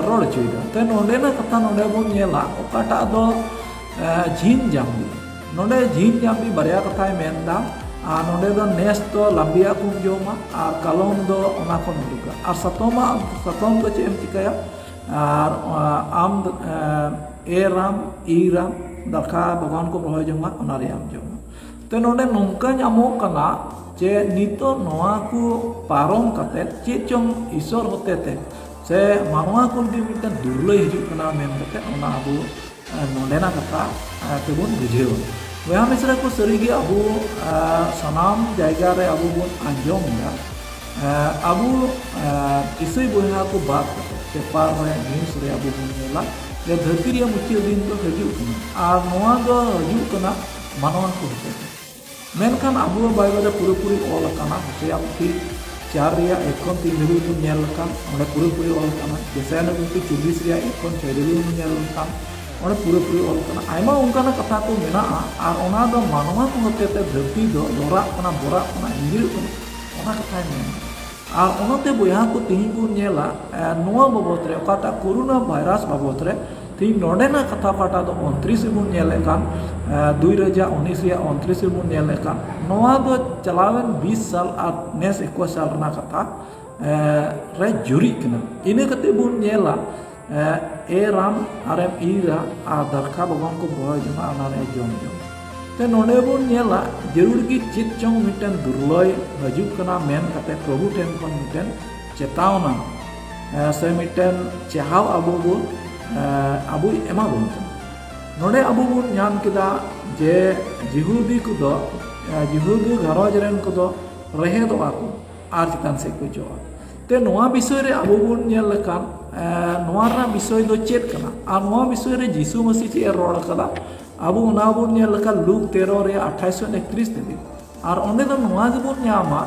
ᱨᱚᱲ ᱦᱚᱪᱚᱭᱮᱫᱟ᱾ ᱛᱚ ᱱᱚᱰᱮᱱᱟᱜ ᱠᱟᱛᱷᱟ ᱱᱚᱰᱮ ᱵᱚᱱ ᱧᱮᱞᱟ, ᱚᱠᱟᱴᱟᱜ ᱫᱚ ᱡᱷᱤᱢ ᱡᱟᱢᱵᱤ᱾ ᱱᱚᱰᱮ ᱡᱷᱤᱢ ᱡᱟᱢᱵᱤ ᱵᱟᱨᱭᱟ ᱠᱟᱛᱷᱟᱭ ᱢᱮᱱᱫᱟ, ᱟᱨ ᱱᱚᱰᱮ ᱫᱚ ᱱᱮᱥ ᱫᱚ ᱞᱟᱢᱵᱤᱭᱟᱜ ᱠᱚᱢ ᱡᱚᱢᱟ ᱟᱨ ᱠᱟᱞᱚᱢ ᱫᱚ ᱚᱱᱟ ᱠᱷᱚᱱ ᱩᱰᱩᱠᱟ᱾ ᱟᱨ ᱥᱟᱛᱚᱢᱟᱜ, ᱥᱟᱛᱚᱢ ᱫᱚ ᱪᱮᱫ ᱮᱢ ᱪᱤᱠᱟᱹᱭᱟ? ᱟᱨ ᱟᱢ ᱫᱚ, ᱮᱨᱟᱢ, ᱤᱨᱟᱢ, ᱫᱟᱠᱟ ᱵᱟᱜᱟᱱ ᱠᱚ ᱨᱚᱦᱚᱭ ᱡᱚᱝᱟ, ᱚᱱᱟ ᱨᱮᱭᱟᱜ ᱮᱢ ᱡᱚᱢᱟ᱾ ᱛᱚ ᱱᱚᱰᱮ ᱱᱚᱝᱠᱟ ᱧᱟᱢᱚᱜ ᱠᱟᱱᱟ ᱡᱮ ᱱᱤᱛᱚᱜ ᱱᱚᱣᱟ ᱠᱚ ᱯᱟᱨᱚᱢ ᱠᱟᱛᱮ ᱪᱮᱫ ᱪᱚᱝ ᱤᱥᱚᱨ ᱦᱚᱛᱮᱛᱮ ᱥᱮ ᱢᱟᱱᱣᱟ ᱠᱚ ᱞᱟᱹᱜᱤᱫ ᱢᱤᱫᱴᱮᱱ ᱫᱩᱨᱞᱟᱹᱭ ᱦᱤᱡᱩᱜ ᱠᱟᱱᱟ ᱢᱮᱱ ᱠᱟᱛᱮ ᱚᱱᱟ ᱟᱵᱚ, ᱮ, ᱱᱚᱰᱮᱱᱟᱜ ᱠᱟᱛᱷᱟ, ᱮ, ᱛᱮᱵᱚᱱ ᱵᱩᱡᱷᱟᱹᱣᱟ᱾ ᱵᱚᱭᱦᱟ ᱢᱤᱥᱨᱟ ᱠᱚ, ᱥᱟᱹᱨᱤᱜᱮ ᱟᱵᱚ, ᱮ, ᱥᱟᱱᱟᱢ ᱡᱟᱭᱜᱟ ᱨᱮ ᱟᱵᱚ ᱵᱚᱱ ᱟᱸᱡᱚᱢ ᱮᱫᱟ, ᱮ, ᱟᱵᱚ, ᱮ, ᱤᱥᱟᱹᱭ ᱵᱚᱭᱦᱟ ᱠᱚ ᱵᱟᱫ ᱠᱟᱛᱮ ᱯᱮᱯᱟᱨ ᱨᱮ, ᱱᱤᱭᱩᱡᱽ ᱨᱮ ᱟᱵᱚ ᱵᱚᱱ ᱧᱮᱞᱟ ᱡᱮ ᱫᱷᱟᱹᱨᱛᱤ ᱨᱮᱭᱟᱜ ᱢᱩᱪᱟᱹᱫ ᱫᱤᱱ ᱫᱚ ᱦᱤᱡᱩᱜ ᱠᱟᱱᱟ, ᱟᱨ ᱱᱚᱣᱟ ᱫᱚ ᱦᱤᱡᱩᱜ ᱠᱟᱱᱟ ᱢᱟᱱᱣᱟ ᱠᱚ ᱦᱚᱛᱮᱛᱮ᱾ ᱢᱮᱱᱠᱷᱟᱱ ᱟᱵᱚᱣᱟᱜ ᱵᱟᱭᱵᱮᱞ ᱨᱮ ᱯᱩᱨᱟᱹᱯᱩᱨᱤ ᱚᱞ ᱟᱠᱟᱱᱟ, ᱦᱳᱥᱮᱭᱟ ᱯᱩᱛᱷᱤ ᱪᱟᱨ ᱨᱮᱭᱟᱜ ᱮᱠ ᱠᱷᱚᱱ ᱛᱤᱱ ᱫᱷᱟᱹᱵᱤᱡ ᱵᱚᱱ ᱧᱮᱞ ᱞᱮᱠᱷᱟᱱ ᱚᱸᱰᱮ ᱯᱩᱨᱟᱹᱯᱩᱨᱤ ᱚᱞ ᱟᱠᱟᱱᱟ᱾ ᱡᱮᱥᱟᱭᱟ ᱯᱩᱛᱷᱤ ᱪᱚᱵᱵᱤᱥ ᱨᱮᱭᱟᱜ ᱮᱠ ᱠᱷᱚᱱ ᱪᱷᱚᱭ ᱫᱷᱟᱹᱵᱤᱡ ᱵᱚᱱ ᱧᱮᱞ ᱞᱮᱠᱷᱟᱱ ᱚᱸᱰᱮ ᱯᱩᱨᱟᱹᱯᱩᱨᱤ ᱚᱞ ᱟᱠᱟᱱᱟ᱾ ᱟᱭᱢᱟ ᱚᱱᱠᱟᱱᱟᱜ ᱠᱟᱛᱷᱟ ᱠᱚ ᱢᱮᱱᱟᱜᱼᱟ, ᱟᱨ ᱚᱱᱟ ᱫᱚ ᱢᱟᱱᱣᱟ ᱠᱚ ᱦᱚᱛᱮᱛᱮ ᱫᱷᱟᱹᱨᱛᱤ ᱫᱚ ᱫᱚᱨᱟᱜ ᱠᱟᱱᱟ, ᱵᱚᱨᱟᱜ ᱠᱟᱱᱟ, ᱤᱧᱡᱤᱨᱚᱜ ᱠᱟᱱᱟ, ᱚᱱᱟ ᱠᱟᱛᱷᱟᱭ ᱢᱮᱱᱟ᱾ ᱟᱨ ᱚᱱᱟᱛᱮ ᱵᱚᱭᱦᱟ ᱠᱚ, ᱛᱮᱦᱮᱧ ᱵᱚᱱ ᱧᱮᱞᱟ, ᱮ, ᱱᱚᱣᱟ ᱵᱟᱵᱚᱛ ᱨᱮ, ᱚᱠᱟᱴᱟᱜ ᱠᱳᱨᱳᱱᱟ ᱵᱷᱟᱭᱨᱟᱥ ᱵᱟᱵᱚᱛ ᱨᱮ ᱛᱮᱦᱮᱧ ᱱᱚᱰᱮᱱᱟᱜ ᱠᱟᱛᱷᱟ, ᱚᱠᱟᱴᱟᱜ ᱫᱚ ᱩᱱᱛᱨᱤᱥ ᱨᱮᱵᱚᱱ ᱧᱮᱞᱮᱫ ᱠᱟᱱ, ᱮ, ᱫᱩᱭ ᱦᱟᱡᱟᱨ ᱩᱱᱤᱥ ᱨᱮᱭᱟᱜ ᱩᱱᱛᱨᱤᱥ ᱨᱮᱵᱚᱱ ᱧᱮᱞᱮᱫ ᱠᱟᱱ, ᱱᱚᱣᱟ ᱫᱚ ᱪᱟᱞᱟᱣᱮᱱ ᱵᱤᱥ ᱥᱟᱞ ᱟᱨ ᱱᱮᱥ ᱮᱠᱩᱥ ᱥᱟᱞ ᱨᱮᱱᱟᱜ ᱠᱟᱛᱷᱟ, ᱮ, ᱨᱮ ᱡᱩᱨᱤᱜ ᱠᱟᱱᱟ᱾ ᱤᱱᱟᱹ ᱠᱟᱛᱮ ᱵᱚᱱ ᱧᱮᱞᱟ, ᱮ, ᱮᱨᱟᱢ ᱟᱨᱮᱢ ᱤᱨᱟ ᱟᱨ ᱫᱟᱨᱠᱷᱟ ᱵᱟᱜᱟᱱ ᱠᱚ ᱨᱚᱦᱚᱭ ᱡᱚᱝᱟ, ᱚᱱᱟ ᱨᱮ ᱡᱚᱢ ᱡᱚᱝ᱾ ᱛᱮ ᱱᱚᱰᱮ ᱵᱚᱱ ᱧᱮᱞᱟ, ᱡᱟᱹᱨᱩᱲ ᱜᱮ ᱪᱮᱫ ᱪᱚᱝ ᱢᱤᱫᱴᱮᱱ ᱫᱩᱨᱞᱟᱹᱭ ᱦᱤᱡᱩᱜ ᱠᱟᱱᱟ ᱢᱮᱱ ᱠᱟᱛᱮ ᱯᱨᱚᱵᱷᱩ ᱴᱷᱮᱱ ᱠᱷᱚᱱ ᱢᱤᱫᱴᱮᱱ ᱪᱮᱛᱟᱣᱱᱟ, ᱮ, ᱥᱮ ᱢᱤᱫᱴᱮᱱ ᱪᱮᱦᱟᱣ ᱟᱵᱚ ᱵᱚ, ᱮ, ᱟᱵᱚᱭ ᱮᱢᱟ ᱵᱚᱱ ᱠᱟᱱᱟ᱾ ᱱᱚᱰᱮ ᱟᱵᱚ ᱵᱚᱱ ᱧᱟᱢ ᱠᱮᱫᱟ ᱡᱮ ᱡᱤᱦᱩᱫᱤ ᱠᱚᱫᱚ, ᱮ, ᱡᱤᱦᱩᱫᱤ ᱜᱷᱟᱨᱚᱸᱡᱽ ᱨᱮᱱ ᱠᱚᱫᱚ ᱨᱮᱦᱮᱫᱚᱜᱼᱟ ᱠᱚ ᱟᱨ ᱪᱮᱛᱟᱱ ᱥᱮᱫ ᱠᱚ ᱡᱚᱜᱼᱟ᱾ ᱛᱮ ᱱᱚᱣᱟ ᱵᱤᱥᱚᱭ ᱨᱮ ᱟᱵᱚ ᱵᱚᱱ ᱧᱮᱞ ᱞᱮᱠᱷᱟᱱ, ᱮ, ᱱᱚᱣᱟ ᱨᱮᱱᱟᱜ ᱵᱤᱥᱚᱭ ᱫᱚ ᱪᱮᱫ ᱠᱟᱱᱟ ᱟᱨ ᱱᱚᱣᱟ ᱵᱤᱥᱚᱭ ᱨᱮ ᱡᱤᱥᱩ ᱢᱟᱹᱥᱤ ᱪᱮᱫ ᱮ ᱨᱚᱲ ᱟᱠᱟᱫᱟ, ᱟᱵᱚ ᱚᱱᱟ ᱵᱚᱱ ᱧᱮᱞ ᱞᱮᱠᱷᱟᱱ ᱞᱩᱠ ᱛᱮᱨᱚ ᱨᱮ ᱟᱴᱷᱟᱭᱤᱥ ᱠᱷᱚᱱ ᱮᱠᱛᱨᱤᱥ ᱫᱷᱟᱹᱵᱤᱡ᱾ ᱟᱨ ᱚᱸᱰᱮ ᱫᱚ ᱱᱚᱣᱟ ᱜᱮᱵᱚᱱ ᱧᱟᱢᱟ,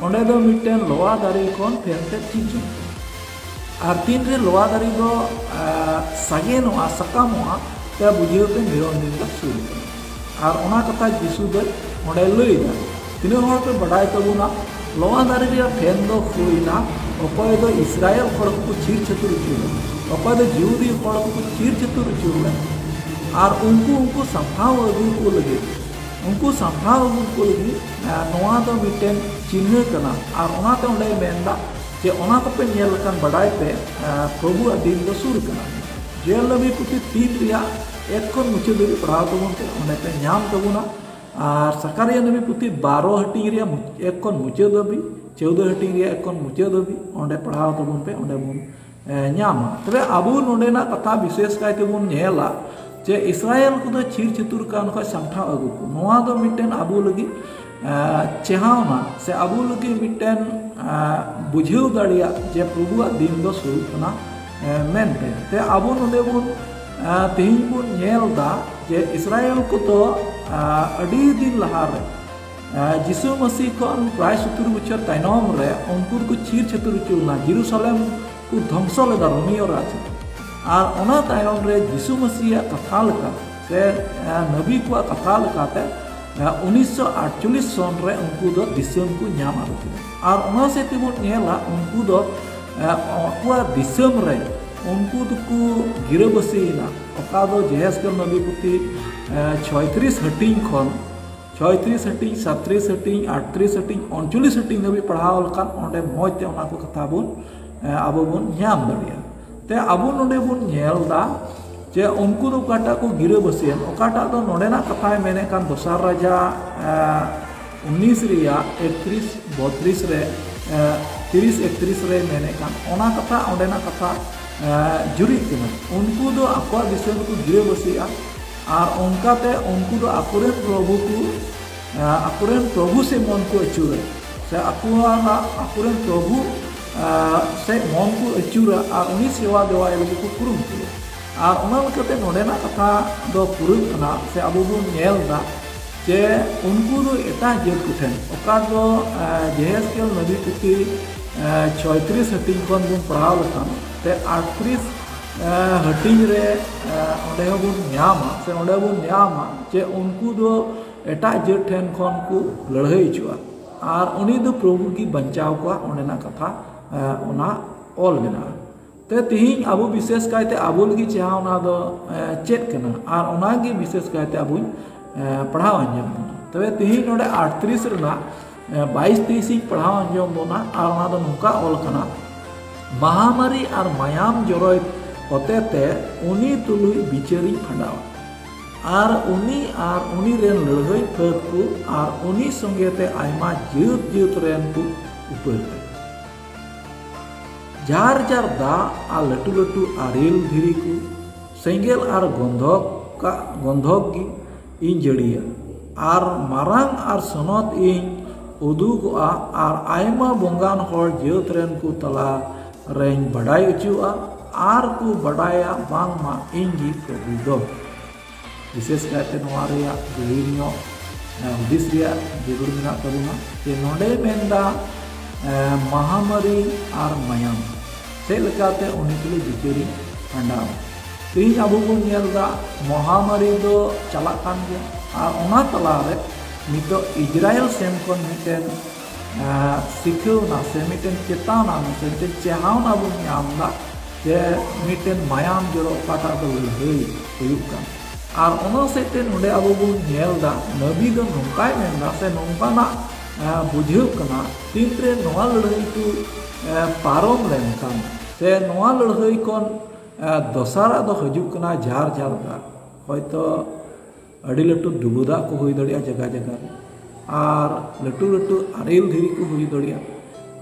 ᱚᱸᱰᱮ ᱫᱚ ᱢᱤᱫᱴᱮᱱ ᱞᱚᱣᱟ ᱫᱟᱨᱮ ᱠᱷᱚᱱ ᱯᱷᱮᱱ ᱛᱮ ᱪᱤᱱ ᱪᱤᱱ᱾ ᱟᱨ ᱛᱤᱱᱨᱮ ᱞᱚᱣᱟ ᱫᱟᱨᱮ ᱫᱚ, ᱮ, ᱥᱟᱜᱮᱱᱚᱜᱼᱟ, ᱥᱟᱠᱟᱢᱚᱜᱼᱟ, ᱛᱮ ᱵᱩᱡᱷᱟᱹᱣ ᱯᱮ ᱱᱤᱨᱚᱱ ᱫᱤᱱ ᱫᱚ ᱥᱩᱨ ᱠᱟᱱᱟ᱾ ᱟᱨ ᱚᱱᱟ ᱠᱟᱛᱷᱟ ᱡᱤᱥᱩ ᱫᱚ ᱚᱸᱰᱮ ᱞᱟᱹᱭ ᱮᱫᱟ᱾ ᱛᱤᱱᱟᱹᱜ ᱦᱚᱲ ᱯᱮ ᱵᱟᱰᱟᱭ ᱛᱟᱵᱚᱱᱟ, ᱞᱚᱣᱟ ᱫᱟᱨᱮ ᱨᱮᱭᱟᱜ ᱯᱷᱮᱱ ᱫᱚ ᱦᱩᱭᱱᱟ, ᱚᱠᱚᱭ ᱫᱚ ᱤᱥᱨᱟᱭᱮᱞ ᱦᱚᱲ ᱠᱚᱠᱚ ᱪᱷᱤᱨ ᱪᱷᱟᱹᱛᱩᱨ ᱦᱚᱪᱚ ᱞᱮᱱᱟ, ᱚᱠᱚᱭ ᱫᱚ ᱡᱤᱦᱩᱫᱤ ᱦᱚᱲ ᱠᱚᱠᱚ ᱪᱷᱤᱨ ᱪᱷᱟᱹᱛᱩᱨ ᱦᱚᱪᱚ ᱞᱮᱱᱟ᱾ ᱟᱨ ᱩᱱᱠᱩ, ᱩᱱᱠᱩ ᱥᱟᱢᱴᱷᱟᱣ ᱟᱹᱜᱩ ᱠᱚ ᱞᱟᱹᱜᱤᱫ, ᱩᱱᱠᱩ ᱥᱟᱢᱴᱷᱟᱣ ᱟᱹᱜᱩ ᱠᱚ ᱞᱟᱹᱜᱤᱫ, ᱮ, ᱱᱚᱣᱟ ᱫᱚ ᱢᱤᱫᱴᱮᱱ ᱪᱤᱱᱦᱟᱹ ᱠᱟᱱᱟ᱾ ᱟᱨ ᱚᱱᱟᱛᱮ ᱚᱸᱰᱮᱭ ᱢᱮᱱᱫᱟ ᱡᱮ ᱚᱱᱟ ᱠᱚᱯᱮ ᱧᱮᱞ ᱞᱮᱠᱷᱟᱱ ᱵᱟᱰᱟᱭ ᱯᱮ, ᱮ, ᱯᱨᱚᱵᱷᱩᱣᱟᱜ ᱫᱤᱱ ᱫᱚ ᱥᱩᱨ ᱠᱟᱱᱟ᱾ ᱡᱳᱭᱮᱞ ᱱᱟᱵᱤ ᱯᱩᱛᱷᱤ ᱛᱤᱱ ᱨᱮᱭᱟᱜ ᱮᱠ ᱠᱷᱚᱱ ᱢᱩᱪᱟᱹᱫ ᱫᱷᱟᱹᱵᱤᱡ ᱯᱟᱲᱦᱟᱣ ᱛᱟᱵᱚᱱ ᱯᱮ, ᱚᱸᱰᱮ ᱯᱮ ᱧᱟᱢ ᱛᱟᱵᱚᱱᱟ᱾ ᱟᱨ ᱥᱟᱠᱟᱨᱤᱭᱟ ᱱᱟᱵᱤ ᱯᱩᱛᱷᱤ ᱵᱟᱨᱚ ᱦᱟᱹᱴᱤᱧ ᱨᱮᱭᱟᱜ ᱢᱩᱪ-, ᱮᱠ ᱠᱷᱚᱱ ᱢᱩᱪᱟᱹᱫ ᱫᱷᱟᱹᱵᱤᱡ, ᱪᱳᱣᱫᱚ ᱦᱟᱹᱴᱤᱧ ᱨᱮᱭᱟᱜ ᱮᱠ ᱠᱷᱚᱱ ᱢᱩᱪᱟᱹᱫ ᱫᱷᱟᱹᱵᱤᱡ ᱚᱸᱰᱮ ᱯᱟᱲᱦᱟᱣ ᱛᱟᱵᱚᱱ ᱯᱮ, ᱚᱸᱰᱮ ᱵᱚᱱ, ᱮ, ᱧᱟᱢᱟ᱾ ᱛᱚᱵᱮ ᱟᱵᱚ ᱱᱚᱰᱮᱱᱟᱜ ᱠᱟᱛᱷᱟ ᱵᱤᱥᱮᱥ ᱠᱟᱭ ᱛᱮᱵᱚᱱ ᱧᱮᱞᱟ ᱡᱮ ᱤᱥᱨᱟᱭᱮᱞ ᱠᱚᱫᱚ ᱪᱷᱤᱨ ᱪᱷᱟᱹᱛᱩᱨ ᱠᱟᱱ ᱠᱷᱚᱱ ᱥᱟᱢᱴᱷᱟᱣ ᱟᱹᱜᱩ ᱠᱚ, ᱱᱚᱣᱟ ᱫᱚ ᱢᱤᱫᱴᱮᱱ ᱟᱵᱚ ᱞᱟᱹᱜᱤᱫ ᱮ, ᱪᱮᱦᱟᱣᱱᱟ ᱥᱮ ᱟᱵᱚ ᱞᱟᱹᱜᱤᱫ ᱢᱤᱫᱴᱮᱱ, ᱮ, ᱵᱩᱡᱷᱟᱹᱣ ᱫᱟᱲᱮᱭᱟᱜ ᱡᱮ ᱯᱨᱚᱵᱷᱩᱣᱟᱜ ᱫᱤᱱ ᱫᱚ ᱥᱩᱨᱩᱜ ᱠᱟᱱᱟ, ᱮ, ᱢᱮᱱᱛᱮ᱾ ᱛᱮ ᱟᱵᱚ ᱱᱚᱰᱮ ᱵᱚᱱ, ᱮ, ᱛᱮᱦᱮᱧ ᱵᱚᱱ ᱧᱮᱞ ᱮᱫᱟ ᱡᱮ ᱤᱥᱨᱟᱭᱮᱞ ᱠᱚᱫᱚ, ᱮ, ᱟᱹᱰᱤ ᱫᱤᱱ ᱞᱟᱦᱟᱨᱮ, ᱮ, ᱡᱤᱥᱩ ᱢᱟᱹᱥᱤ ᱠᱷᱚᱱ ᱯᱨᱟᱭ ᱥᱚᱛᱛᱚᱨ ᱵᱚᱪᱷᱚᱨ ᱛᱟᱭᱱᱚᱢ ᱨᱮ ᱩᱱᱠᱩ ᱫᱚᱠᱚ ᱪᱷᱤᱨ ᱪᱷᱟᱹᱛᱩᱨ ᱦᱚᱪᱚ ᱞᱮᱱᱟ, ᱡᱮᱨᱩᱥᱟᱞᱮᱢ ᱠᱚ ᱫᱷᱚᱝᱥᱚ ᱞᱮᱫᱟ ᱨᱳᱢᱤᱭᱚ ᱨᱟᱡᱽ᱾ ᱟᱨ ᱚᱱᱟ ᱛᱟᱭᱚᱢ ᱨᱮ ᱡᱤᱥᱩ ᱢᱟᱹᱥᱤᱭᱟᱜ ᱠᱟᱛᱷᱟ ᱞᱮᱠᱟ ᱥᱮ, ᱮ, ᱱᱟᱵᱤ ᱠᱚᱣᱟᱜ ᱠᱟᱛᱷᱟ ᱞᱮᱠᱟᱛᱮ, ᱮ, ᱩᱱᱤᱥᱥᱚ ᱟᱴᱪᱚᱞᱞᱤᱥ ᱥᱚᱱ ᱨᱮ ᱩᱱᱠᱩ ᱫᱚ ᱫᱤᱥᱚᱢ ᱠᱚ ᱧᱟᱢ ᱟᱹᱜᱩ ᱠᱮᱫᱟ᱾ ᱟᱨ ᱚᱱᱟ ᱥᱮᱫ ᱛᱮᱵᱚᱱ ᱧᱮᱞᱟ, ᱩᱱᱠᱩ ᱫᱚ, ᱮ, ᱟᱠᱚᱣᱟᱜ ᱫᱤᱥᱚᱢ ᱨᱮ ᱩᱱᱠᱩ ᱫᱚᱠᱚ ᱜᱤᱨᱟᱹᱵᱟᱹᱥᱤᱭᱮᱱᱟ, ᱚᱠᱟ ᱫᱚ ᱡᱮᱦᱮᱥᱠᱮᱞ ᱱᱟᱵᱤ ᱯᱩᱛᱷᱤ, ᱮ, ᱪᱷᱚᱭᱛᱨᱤᱥ ᱦᱟᱹᱴᱤᱧ ᱠᱷᱚᱱ ᱪᱷᱚᱭᱛᱨᱤᱥ ᱦᱟᱹᱴᱤᱧ, ᱥᱟᱛᱛᱨᱤᱥ ᱦᱟᱹᱴᱤᱧ, ᱟᱴᱛᱨᱤᱥ ᱦᱟᱹᱴᱤᱧ, ᱩᱱᱪᱚᱞᱞᱤᱥ ᱦᱟᱹᱴᱤᱧ ᱫᱷᱟᱹᱵᱤᱡ ᱯᱟᱲᱦᱟᱣ ᱞᱮᱠᱷᱟᱱ ᱚᱸᱰᱮ ᱢᱚᱡᱽ ᱛᱮ ᱚᱱᱟ ᱠᱚ ᱠᱟᱛᱷᱟ ᱵᱚᱱ, ᱮ, ᱟᱵᱚ ᱵᱚᱱ ᱧᱟᱢ ᱫᱟᱲᱮᱭᱟᱜᱼᱟ᱾ ᱛᱮ ᱟᱵᱚ ᱱᱚᱰᱮ ᱵᱚᱱ ᱧᱮᱞ ᱮᱫᱟ ᱡᱮ ᱩᱱᱠᱩ ᱫᱚ ᱚᱠᱟᱴᱟᱜ ᱠᱚ ᱜᱤᱨᱟᱹᱵᱟᱹᱥᱤᱭᱮᱱ, ᱚᱠᱟᱴᱟᱜ ᱫᱚ ᱱᱚᱰᱮᱱᱟᱜ ᱠᱟᱛᱷᱟᱭ ᱢᱮᱱᱮᱫ ᱠᱟᱱ ᱫᱚᱥᱟᱨ ᱨᱟᱡᱟ, ᱮ, ᱩᱱᱤᱥ ᱨᱮᱭᱟᱜ ᱮᱠᱛᱨᱤᱥ ᱵᱚᱛᱨᱤᱥ ᱨᱮ, ᱮ, ᱛᱤᱨᱤᱥ ᱮᱠᱛᱨᱤᱥ ᱨᱮ ᱢᱮᱱᱮᱫ ᱠᱟᱱ ᱚᱱᱟ ᱠᱟᱛᱷᱟ, ᱚᱸᱰᱮᱱᱟᱜ ᱠᱟᱛᱷᱟ, ᱮ, ᱡᱩᱨᱤᱜ ᱠᱟᱱᱟ᱾ ᱩᱱᱠᱩ ᱫᱚ ᱟᱠᱚᱣᱟᱜ ᱫᱤᱥᱚᱢ ᱨᱮᱠᱚ ᱜᱤᱨᱟᱹᱵᱟᱹᱥᱤᱜᱼᱟ ᱟᱨ ᱚᱱᱠᱟᱛᱮ ᱩᱱᱠᱩ ᱫᱚ ᱟᱠᱚᱨᱮᱱ ᱯᱨᱚᱵᱷᱩ ᱠᱚ, ᱮ, ᱟᱠᱚᱨᱮᱱ ᱯᱨᱚᱵᱷᱩ ᱥᱮᱫ ᱢᱚᱱ ᱠᱚ ᱟᱹᱪᱩᱨᱟ ᱥᱮ ᱟᱠᱚᱣᱟᱜ, ᱟᱠᱚᱨᱮᱱ ᱯᱨᱚᱵᱷᱩ, ᱮ, ᱥᱮᱫ ᱢᱚᱱ ᱠᱚ ᱟᱹᱪᱩᱨᱟ ᱟᱨ ᱩᱱᱤ ᱥᱮᱵᱟ ᱫᱮᱣᱟᱭ ᱞᱟᱹᱜᱤᱫ ᱠᱚ ᱠᱩᱨᱩᱢᱩᱴᱩᱭᱟ᱾ ᱟᱨ ᱚᱱᱟ ᱞᱮᱠᱟᱛᱮ ᱱᱚᱰᱮᱱᱟᱜ ᱠᱟᱛᱷᱟ ᱫᱚ ᱯᱩᱨᱟᱹᱜ ᱠᱟᱱᱟ ᱥᱮ ᱟᱵᱚ ᱵᱚᱱ ᱧᱮᱞ ᱮᱫᱟ ᱡᱮ ᱩᱱᱠᱩ ᱫᱚ ᱮᱴᱟᱜ ᱡᱟᱹᱛ ᱠᱚᱴᱷᱮᱱ, ᱚᱠᱟ ᱫᱚ, ᱮ, ᱡᱮᱦᱮᱥᱠᱮᱞ ᱱᱟᱵᱤ ᱯᱩᱛᱷᱤ, ᱮ, ᱪᱷᱚᱭᱛᱨᱤᱥ ᱦᱟᱹᱴᱤᱧ ᱠᱷᱚᱱ ᱵᱚᱱ ᱯᱟᱲᱦᱟᱣ ᱞᱮᱠᱷᱟᱱ, ᱛᱮ ᱟᱴᱛᱨᱤᱥ, ᱮ, ᱦᱟᱹᱴᱤᱧ ᱨᱮ, ᱮ, ᱚᱸᱰᱮ ᱦᱚᱸᱵᱚᱱ ᱧᱟᱢᱟ ᱥᱮ ᱚᱸᱰᱮ ᱵᱚᱱ ᱧᱟᱢᱟ ᱡᱮ ᱩᱱᱠᱩ ᱫᱚ ᱮᱴᱟᱜ ᱡᱟᱹᱛ ᱴᱷᱮᱱ ᱠᱷᱚᱱ ᱠᱚ ᱞᱟᱹᱲᱦᱟᱹᱭ ᱦᱚᱪᱚᱜᱼᱟ ᱟᱨ ᱩᱱᱤ ᱫᱚ ᱯᱨᱚᱵᱷᱩ ᱜᱮ ᱵᱟᱧᱪᱟᱣ ᱠᱚᱣᱟ, ᱚᱸᱰᱮᱱᱟᱜ ᱠᱟᱛᱷᱟ, ᱮ, ᱚᱱᱟ ᱚᱞ ᱢᱮᱱᱟᱜᱼᱟ᱾ ᱛᱮ ᱛᱮᱦᱮᱧ ᱟᱵᱚ ᱵᱤᱥᱮᱥ ᱠᱟᱭᱛᱮ ᱟᱵᱚ ᱞᱟᱹᱜᱤᱫ ᱪᱮᱦᱟᱣᱱᱟ ᱫᱚ, ᱮ, ᱪᱮᱫ ᱠᱟᱱᱟ? ᱟᱨ ᱚᱱᱟᱜᱮ ᱵᱤᱥᱮᱥ ᱠᱟᱭᱛᱮ ᱟᱵᱚᱧ, ᱮ, ᱯᱟᱲᱦᱟᱣ ᱟᱸᱡᱚᱢ ᱵᱚᱱᱟ᱾ ᱛᱚᱵᱮ ᱛᱮᱦᱮᱧ ᱱᱚᱰᱮ ᱟᱴᱛᱨᱤᱥ ᱨᱮᱱᱟᱜ, ᱮ, ᱵᱟᱭᱤᱥ ᱛᱮᱭᱤᱥ ᱤᱧ ᱯᱟᱲᱦᱟᱣ ᱟᱸᱡᱚᱢ ᱵᱚᱱᱟ, ᱟᱨ ᱚᱱᱟ ᱫᱚ ᱱᱚᱝᱠᱟ ᱚᱞ ᱠᱟᱱᱟ, ᱢᱟᱦᱟᱢᱟᱨᱤ ᱟᱨ ᱢᱟᱭᱟᱢ ᱡᱚᱨᱚᱭ ᱦᱚᱛᱮᱛᱮ ᱩᱱᱤ ᱛᱩᱞᱩᱡ ᱵᱤᱪᱟᱹᱨᱤᱧ ᱯᱷᱟᱸᱰᱟᱣᱟ᱾ ᱟᱨ ᱩᱱᱤ ᱟᱨ ᱩᱱᱤ ᱨᱮᱱ ᱞᱟᱹᱲᱦᱟᱹᱭ ᱯᱷᱟᱹᱫ ᱠᱚ ᱟᱨ ᱩᱱᱤ ᱥᱚᱸᱜᱮ ᱛᱮ ᱟᱭᱢᱟ ᱡᱟᱹᱛ ᱡᱟᱹᱛ ᱨᱮᱱ ᱠᱚ ᱩᱯᱟᱹᱨ ᱛᱮ᱾ ᱡᱟᱨ ᱡᱟᱨ ᱫᱟᱜ ᱟᱨ ᱞᱟᱹᱴᱩ ᱞᱟᱹᱴᱩ ᱟᱨᱮᱞ ᱫᱷᱤᱨᱤ ᱠᱚ, ᱥᱮᱸᱜᱮᱞ ᱟᱨ ᱜᱚᱱᱫᱷᱚᱠ ᱜᱚᱱᱫᱷᱚᱠ ᱜᱮ ᱤᱧ ᱡᱟᱹᱲᱤᱭᱟ᱾ ᱟᱨ ᱢᱟᱨᱟᱝ ᱟᱨ ᱥᱚᱱᱚᱛ ᱤᱧ ᱩᱫᱩᱜᱚᱜᱼᱟ, ᱟᱨ ᱟᱭᱢᱟ ᱵᱚᱸᱜᱟᱱ ᱦᱚᱲ ᱡᱟᱹᱛ ᱨᱮᱱ ᱠᱚ ᱛᱟᱞᱟ ᱨᱮᱧ ᱵᱟᱰᱟᱭ ᱦᱚᱪᱚᱜᱼᱟ, ᱟᱨ ᱠᱚ ᱵᱟᱰᱟᱭᱟ ᱵᱟᱝᱢᱟ ᱤᱧ ᱜᱮ ᱯᱨᱚᱵᱷᱩ ᱫᱚ᱾ ᱵᱤᱥᱮᱥ ᱠᱟᱭᱛᱮ ᱱᱚᱣᱟ ᱨᱮᱭᱟᱜ ᱜᱟᱹᱦᱤᱨ ᱧᱚᱜ, ᱮ, ᱦᱩᱫᱤᱥ ᱨᱮᱭᱟᱜ ᱡᱟᱹᱨᱩᱲ ᱢᱮᱱᱟᱜ ᱛᱟᱵᱚᱱᱟ ᱡᱮ ᱱᱚᱰᱮ ᱢᱮᱱᱫᱟ, ᱮ, ᱢᱟᱦᱟᱢᱟᱨᱤ ᱟᱨ ᱢᱟᱭᱟᱢ ᱪᱮᱫ ᱞᱮᱠᱟᱛᱮ ᱩᱱᱤ ᱛᱩᱞᱩᱡ ᱵᱤᱪᱟᱹᱨᱤᱧ ᱠᱷᱟᱸᱰᱟᱣ᱾ ᱛᱮᱦᱮᱧ ᱟᱵᱚ ᱵᱚᱱ ᱧᱮᱞ ᱮᱫᱟ, ᱢᱚᱦᱟᱢᱟᱨᱤ ᱫᱚ ᱪᱟᱞᱟᱜ ᱠᱟᱱ ᱜᱮᱭᱟ, ᱟᱨ ᱚᱱᱟ ᱛᱟᱞᱟᱨᱮ ᱱᱤᱛᱚᱜ ᱤᱡᱽᱨᱟᱭᱮᱞ ᱥᱮᱱ ᱠᱷᱚᱱ ᱢᱤᱫᱴᱮᱱ, ᱮ, ᱥᱤᱠᱷᱟᱹᱣᱱᱟ ᱥᱮ ᱢᱤᱫᱴᱮᱱ ᱪᱮᱛᱟᱣᱱᱟ ᱥᱮ ᱢᱤᱫᱴᱮᱱ ᱪᱮᱦᱟᱣᱱᱟ ᱵᱚᱱ ᱧᱟᱢ ᱮᱫᱟ ᱡᱮ ᱢᱤᱫᱴᱮᱱ ᱢᱟᱭᱟᱢ ᱡᱚᱨᱚ ᱚᱠᱟᱴᱟᱜ ᱫᱚ ᱞᱟᱹᱲᱦᱟᱹᱭ ᱦᱩᱭᱩᱜ ᱠᱟᱱ᱾ ᱟᱨ ᱚᱱᱟ ᱥᱮᱫ ᱛᱮ ᱱᱚᱰᱮ ᱟᱵᱚ ᱵᱚᱱ ᱧᱮᱞ ᱮᱫᱟ, ᱱᱟᱵᱤ ᱫᱚ ᱱᱚᱝᱠᱟᱭ ᱢᱮᱱ ᱮᱫᱟ ᱥᱮ ᱱᱚᱝᱠᱟᱱᱟᱜ, ᱮ, ᱵᱩᱡᱷᱟᱹᱜ ᱠᱟᱱᱟ, ᱛᱤᱱᱨᱮ ᱱᱚᱣᱟ ᱞᱟᱹᱲᱦᱟᱹᱭ ᱠᱚ, ᱮ, ᱯᱟᱨᱚᱢ ᱞᱮᱱᱠᱷᱟᱱ ᱥᱮ ᱱᱚᱣᱟ ᱞᱟᱹᱲᱦᱟᱹᱭ ᱠᱷᱚᱱ, ᱮ, ᱫᱚᱥᱟᱨᱟᱜ ᱫᱚ ᱦᱤᱡᱩᱜ ᱠᱟᱱᱟ ᱡᱟᱨ ᱡᱟᱨ ᱫᱟᱜ᱾ ᱦᱚᱭᱛᱚ ᱟᱹᱰᱤ ᱞᱟᱹᱴᱩ ᱰᱩᱵᱟᱹ ᱫᱟᱜ ᱠᱚ ᱦᱩᱭ ᱫᱟᱲᱮᱭᱟᱜᱼᱟ ᱡᱟᱭᱜᱟ ᱡᱟᱭᱜᱟ ᱨᱮ, ᱟᱨ ᱞᱟᱹᱴᱩ ᱞᱟᱹᱴᱩ ᱟᱨᱮᱞ ᱫᱷᱤᱨᱤ ᱠᱚ ᱦᱩᱭ ᱫᱟᱲᱮᱭᱟᱜᱼᱟ,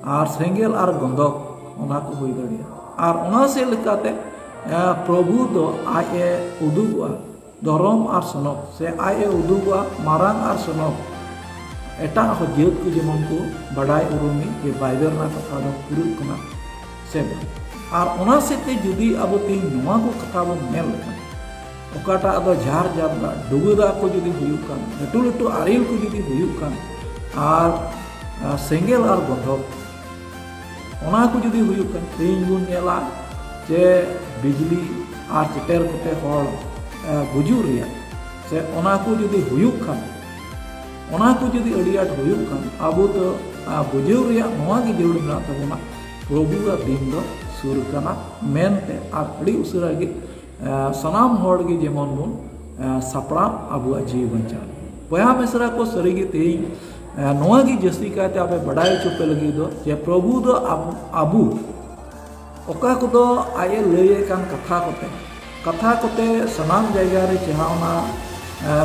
ᱟᱨ ᱥᱮᱸᱜᱮᱞ ᱟᱨ ᱜᱚᱸᱫᱚᱠ ᱚᱱᱟ ᱠᱚ ᱦᱩᱭ ᱫᱟᱲᱮᱭᱟᱜᱼᱟ᱾ ᱟᱨ ᱚᱱᱟ ᱥᱮᱫ ᱞᱮᱠᱟᱛᱮ, ᱮ, ᱯᱨᱚᱵᱷᱩ ᱫᱚ ᱟᱡ ᱮ ᱩᱫᱩᱜᱚᱜᱼᱟ ᱫᱷᱚᱨᱚᱢ ᱟᱨ ᱥᱚᱱᱚᱛ, ᱥᱮ ᱟᱡ ᱮ ᱩᱫᱩᱜᱚᱜᱼᱟ ᱢᱟᱨᱟᱝ ᱟᱨ ᱥᱚᱱᱚᱛ᱾ ᱮᱴᱟᱜ ᱦᱚᱸ ᱡᱟᱹᱛ ᱠᱚ ᱡᱮᱢᱚᱱ ᱠᱚ ᱵᱟᱰᱟᱭ ᱩᱨᱩᱢ ᱢᱤᱫ ᱡᱮ ᱵᱟᱭᱵᱮᱞ ᱨᱮᱱᱟᱜ ᱠᱟᱛᱷᱟ ᱫᱚ ᱯᱩᱨᱟᱹᱜ ᱠᱟᱱᱟ ᱥᱮ ᱵᱟᱝ᱾ ᱟᱨ ᱚᱱᱟ ᱥᱮᱫ ᱛᱮ ᱡᱩᱫᱤ ᱟᱵᱚ ᱛᱮᱦᱮᱧ ᱱᱚᱣᱟ ᱠᱚ ᱠᱟᱛᱷᱟ ᱵᱚᱱ ᱧᱮᱞ ᱞᱮᱠᱷᱟᱱ, ᱚᱠᱟᱴᱟᱜ ᱫᱚ ᱡᱷᱟᱨ ᱡᱷᱟᱨ ᱫᱟᱜ, ᱰᱩᱵᱟᱹ ᱫᱟᱜ ᱠᱚ ᱡᱩᱫᱤ ᱦᱩᱭᱩᱜ ᱠᱷᱟᱱ, ᱞᱟᱹᱴᱩ ᱞᱟᱹᱴᱩ ᱟᱨᱮᱞ ᱠᱚ ᱡᱩᱫᱤ ᱦᱩᱭᱩᱜ ᱠᱷᱟᱱ, ᱟᱨ, ᱟᱨ ᱥᱮᱸᱜᱮᱞ ᱟᱨ ᱜᱚᱸᱫᱷᱚᱠ, ᱚᱱᱟ ᱠᱚ ᱡᱩᱫᱤ ᱦᱩᱭᱩᱜ ᱠᱷᱟᱱ, ᱛᱮᱦᱮᱧ ᱵᱚᱱ ᱧᱮᱞᱟ ᱡᱮ ᱵᱤᱡᱽᱞᱤ ᱟᱨ ᱪᱮᱴᱮᱨ ᱠᱚᱛᱮ ᱦᱚᱲ, ᱮ, ᱜᱩᱡᱩᱜ ᱨᱮᱭᱟᱜ, ᱥᱮ ᱚᱱᱟ ᱠᱚ ᱡᱩᱫᱤ ᱦᱩᱭᱩᱜ ᱠᱷᱟᱱ, ᱚᱱᱟ ᱠᱚ ᱡᱩᱫᱤ ᱟᱹᱰᱤ ᱟᱸᱴ ᱦᱩᱭᱩᱜ ᱠᱷᱟᱱ, ᱟᱵᱚ ᱫᱚ, ᱮ, ᱵᱩᱡᱷᱟᱹᱣ ᱨᱮᱭᱟᱜ ᱱᱚᱣᱟ ᱜᱮ ᱡᱟᱹᱨᱩᱲ ᱢᱮᱱᱟᱜ ᱛᱟᱵᱚᱱᱟ, ᱯᱨᱚᱵᱷᱩᱣᱟᱜ ᱫᱤᱱ ᱫᱚ ᱥᱩᱨ ᱠᱟᱱᱟ ᱢᱮᱱᱛᱮ, ᱟᱨ ᱟᱹᱰᱤ ᱩᱥᱟᱹᱨᱟ ᱜᱮ, ᱮ, ᱥᱟᱱᱟᱢ ᱦᱚᱲ ᱜᱮ ᱡᱮᱢᱚᱱ ᱵᱚᱱ, ᱮ, ᱥᱟᱯᱲᱟᱣ ᱟᱵᱚᱣᱟᱜ ᱡᱤᱣᱤ ᱵᱟᱧᱪᱟᱣ ᱞᱟᱹᱜᱤᱫ᱾ ᱵᱚᱭᱦᱟ ᱢᱤᱥᱨᱟ ᱠᱚ, ᱥᱟᱹᱨᱤ ᱜᱮ ᱛᱮᱦᱮᱧ, ᱮ, ᱱᱚᱣᱟ ᱜᱮ ᱡᱟᱹᱥᱛᱤ ᱠᱟᱭᱛᱮ ᱟᱯᱮ ᱵᱟᱰᱟᱭ ᱦᱚᱪᱚ ᱯᱮ ᱞᱟᱹᱜᱤᱫ ᱫᱚ ᱡᱮ ᱯᱨᱚᱵᱷᱩ ᱫᱚ ᱟᱵᱚ, ᱟᱵᱚ ᱚᱠᱟ ᱠᱚᱫᱚ ᱟᱡ ᱮ ᱞᱟᱹᱭᱮᱫ ᱠᱟᱱ ᱠᱟᱛᱷᱟ ᱠᱚᱛᱮ, ᱠᱟᱛᱷᱟ ᱠᱚᱛᱮ ᱥᱟᱱᱟᱢ ᱡᱟᱭᱜᱟ ᱨᱮ ᱡᱟᱦᱟᱸ ᱚᱱᱟ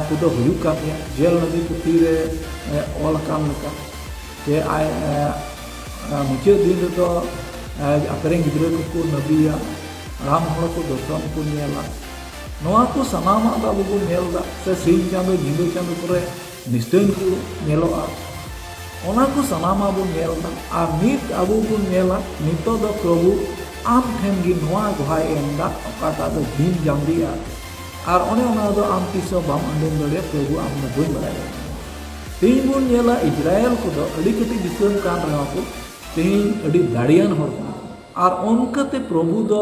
ᱠᱚᱫᱚ ᱦᱩᱭᱩᱜ ᱠᱟᱱ ᱜᱮᱭᱟ, ᱡᱮᱞ ᱱᱟᱹᱵᱤ ᱯᱩᱛᱷᱤ ᱨᱮ ᱚᱞ ᱟᱠᱟᱱ ᱞᱮᱠᱟ᱾ ᱡᱮ ᱟᱡ ᱢᱩᱪᱟᱹᱫ ᱫᱤᱱ ᱨᱮᱫᱚ ᱟᱯᱮᱨᱮᱱ ᱜᱤᱫᱽᱨᱟᱹ ᱠᱚᱠᱚ ᱱᱟᱹᱵᱤᱭᱟ, ᱦᱟᱲᱟᱢ ᱦᱚᱲ ᱠᱚ ᱫᱚᱨᱥᱚᱱ ᱠᱚ ᱧᱮᱞᱟ᱾ ᱱᱚᱣᱟ ᱠᱚ ᱥᱟᱱᱟᱢᱟᱜ ᱫᱚ ᱟᱵᱚ ᱵᱚᱱ ᱧᱮᱞ ᱮᱫᱟ, ᱥᱮ ᱥᱤᱧ ᱪᱟᱸᱫᱚ ᱧᱤᱫᱟᱹ ᱪᱟᱸᱫᱚ ᱠᱚᱨᱮ ᱱᱤᱥᱴᱟᱹᱱ ᱠᱚ ᱧᱮᱞᱚᱜᱼᱟ᱾ ᱚᱱᱟ ᱠᱚ ᱥᱟᱱᱟᱢᱟᱜ ᱵᱚᱱ ᱧᱮᱞ ᱮᱫᱟ᱾ ᱟᱨ ᱱᱤᱛ ᱟᱵᱚ ᱵᱚᱱ ᱧᱮᱞᱟ, ᱱᱤᱛᱚᱜ ᱫᱚ ᱯᱨᱚᱵᱷᱩ ᱟᱢ ᱴᱷᱮᱱ ᱜᱮ ᱱᱚᱣᱟ ᱜᱚᱦᱟᱭ ᱮᱢ ᱮᱫᱟ, ᱚᱠᱟᱴᱟᱜ ᱫᱚ ᱫᱤᱱ ᱡᱟᱢᱫᱤᱜᱼᱟ᱾ ᱟᱨ ᱚᱱᱮ ᱚᱱᱟ ᱫᱚ ᱟᱢ ᱛᱤᱥ ᱦᱚᱸ ᱵᱟᱢ ᱟᱸᱡᱚᱢ ᱫᱟᱲᱮᱭᱟᱜᱼᱟ, ᱯᱨᱚᱵᱷᱩ ᱟᱢ ᱫᱚ ᱵᱟᱹᱧ ᱵᱟᱲᱟᱭ ᱫᱟᱲᱮᱭᱟᱜᱼᱟ᱾ ᱛᱮᱦᱮᱧ ᱵᱚᱱ ᱧᱮᱞᱟ, ᱤᱡᱽᱨᱟᱭᱮᱞ ᱠᱚᱫᱚ ᱟᱹᱰᱤ ᱠᱟᱹᱴᱤᱡ ᱫᱤᱥᱚᱢ ᱠᱟᱱ ᱨᱮᱦᱚᱸ ᱠᱚ ᱛᱮᱦᱮᱧ ᱟᱹᱰᱤ ᱫᱟᱲᱮᱭᱟᱱ ᱦᱚᱲ ᱠᱟᱱᱟ ᱠᱚ᱾ ᱟᱨ ᱚᱱᱠᱟᱛᱮ ᱯᱨᱚᱵᱷᱩ ᱫᱚ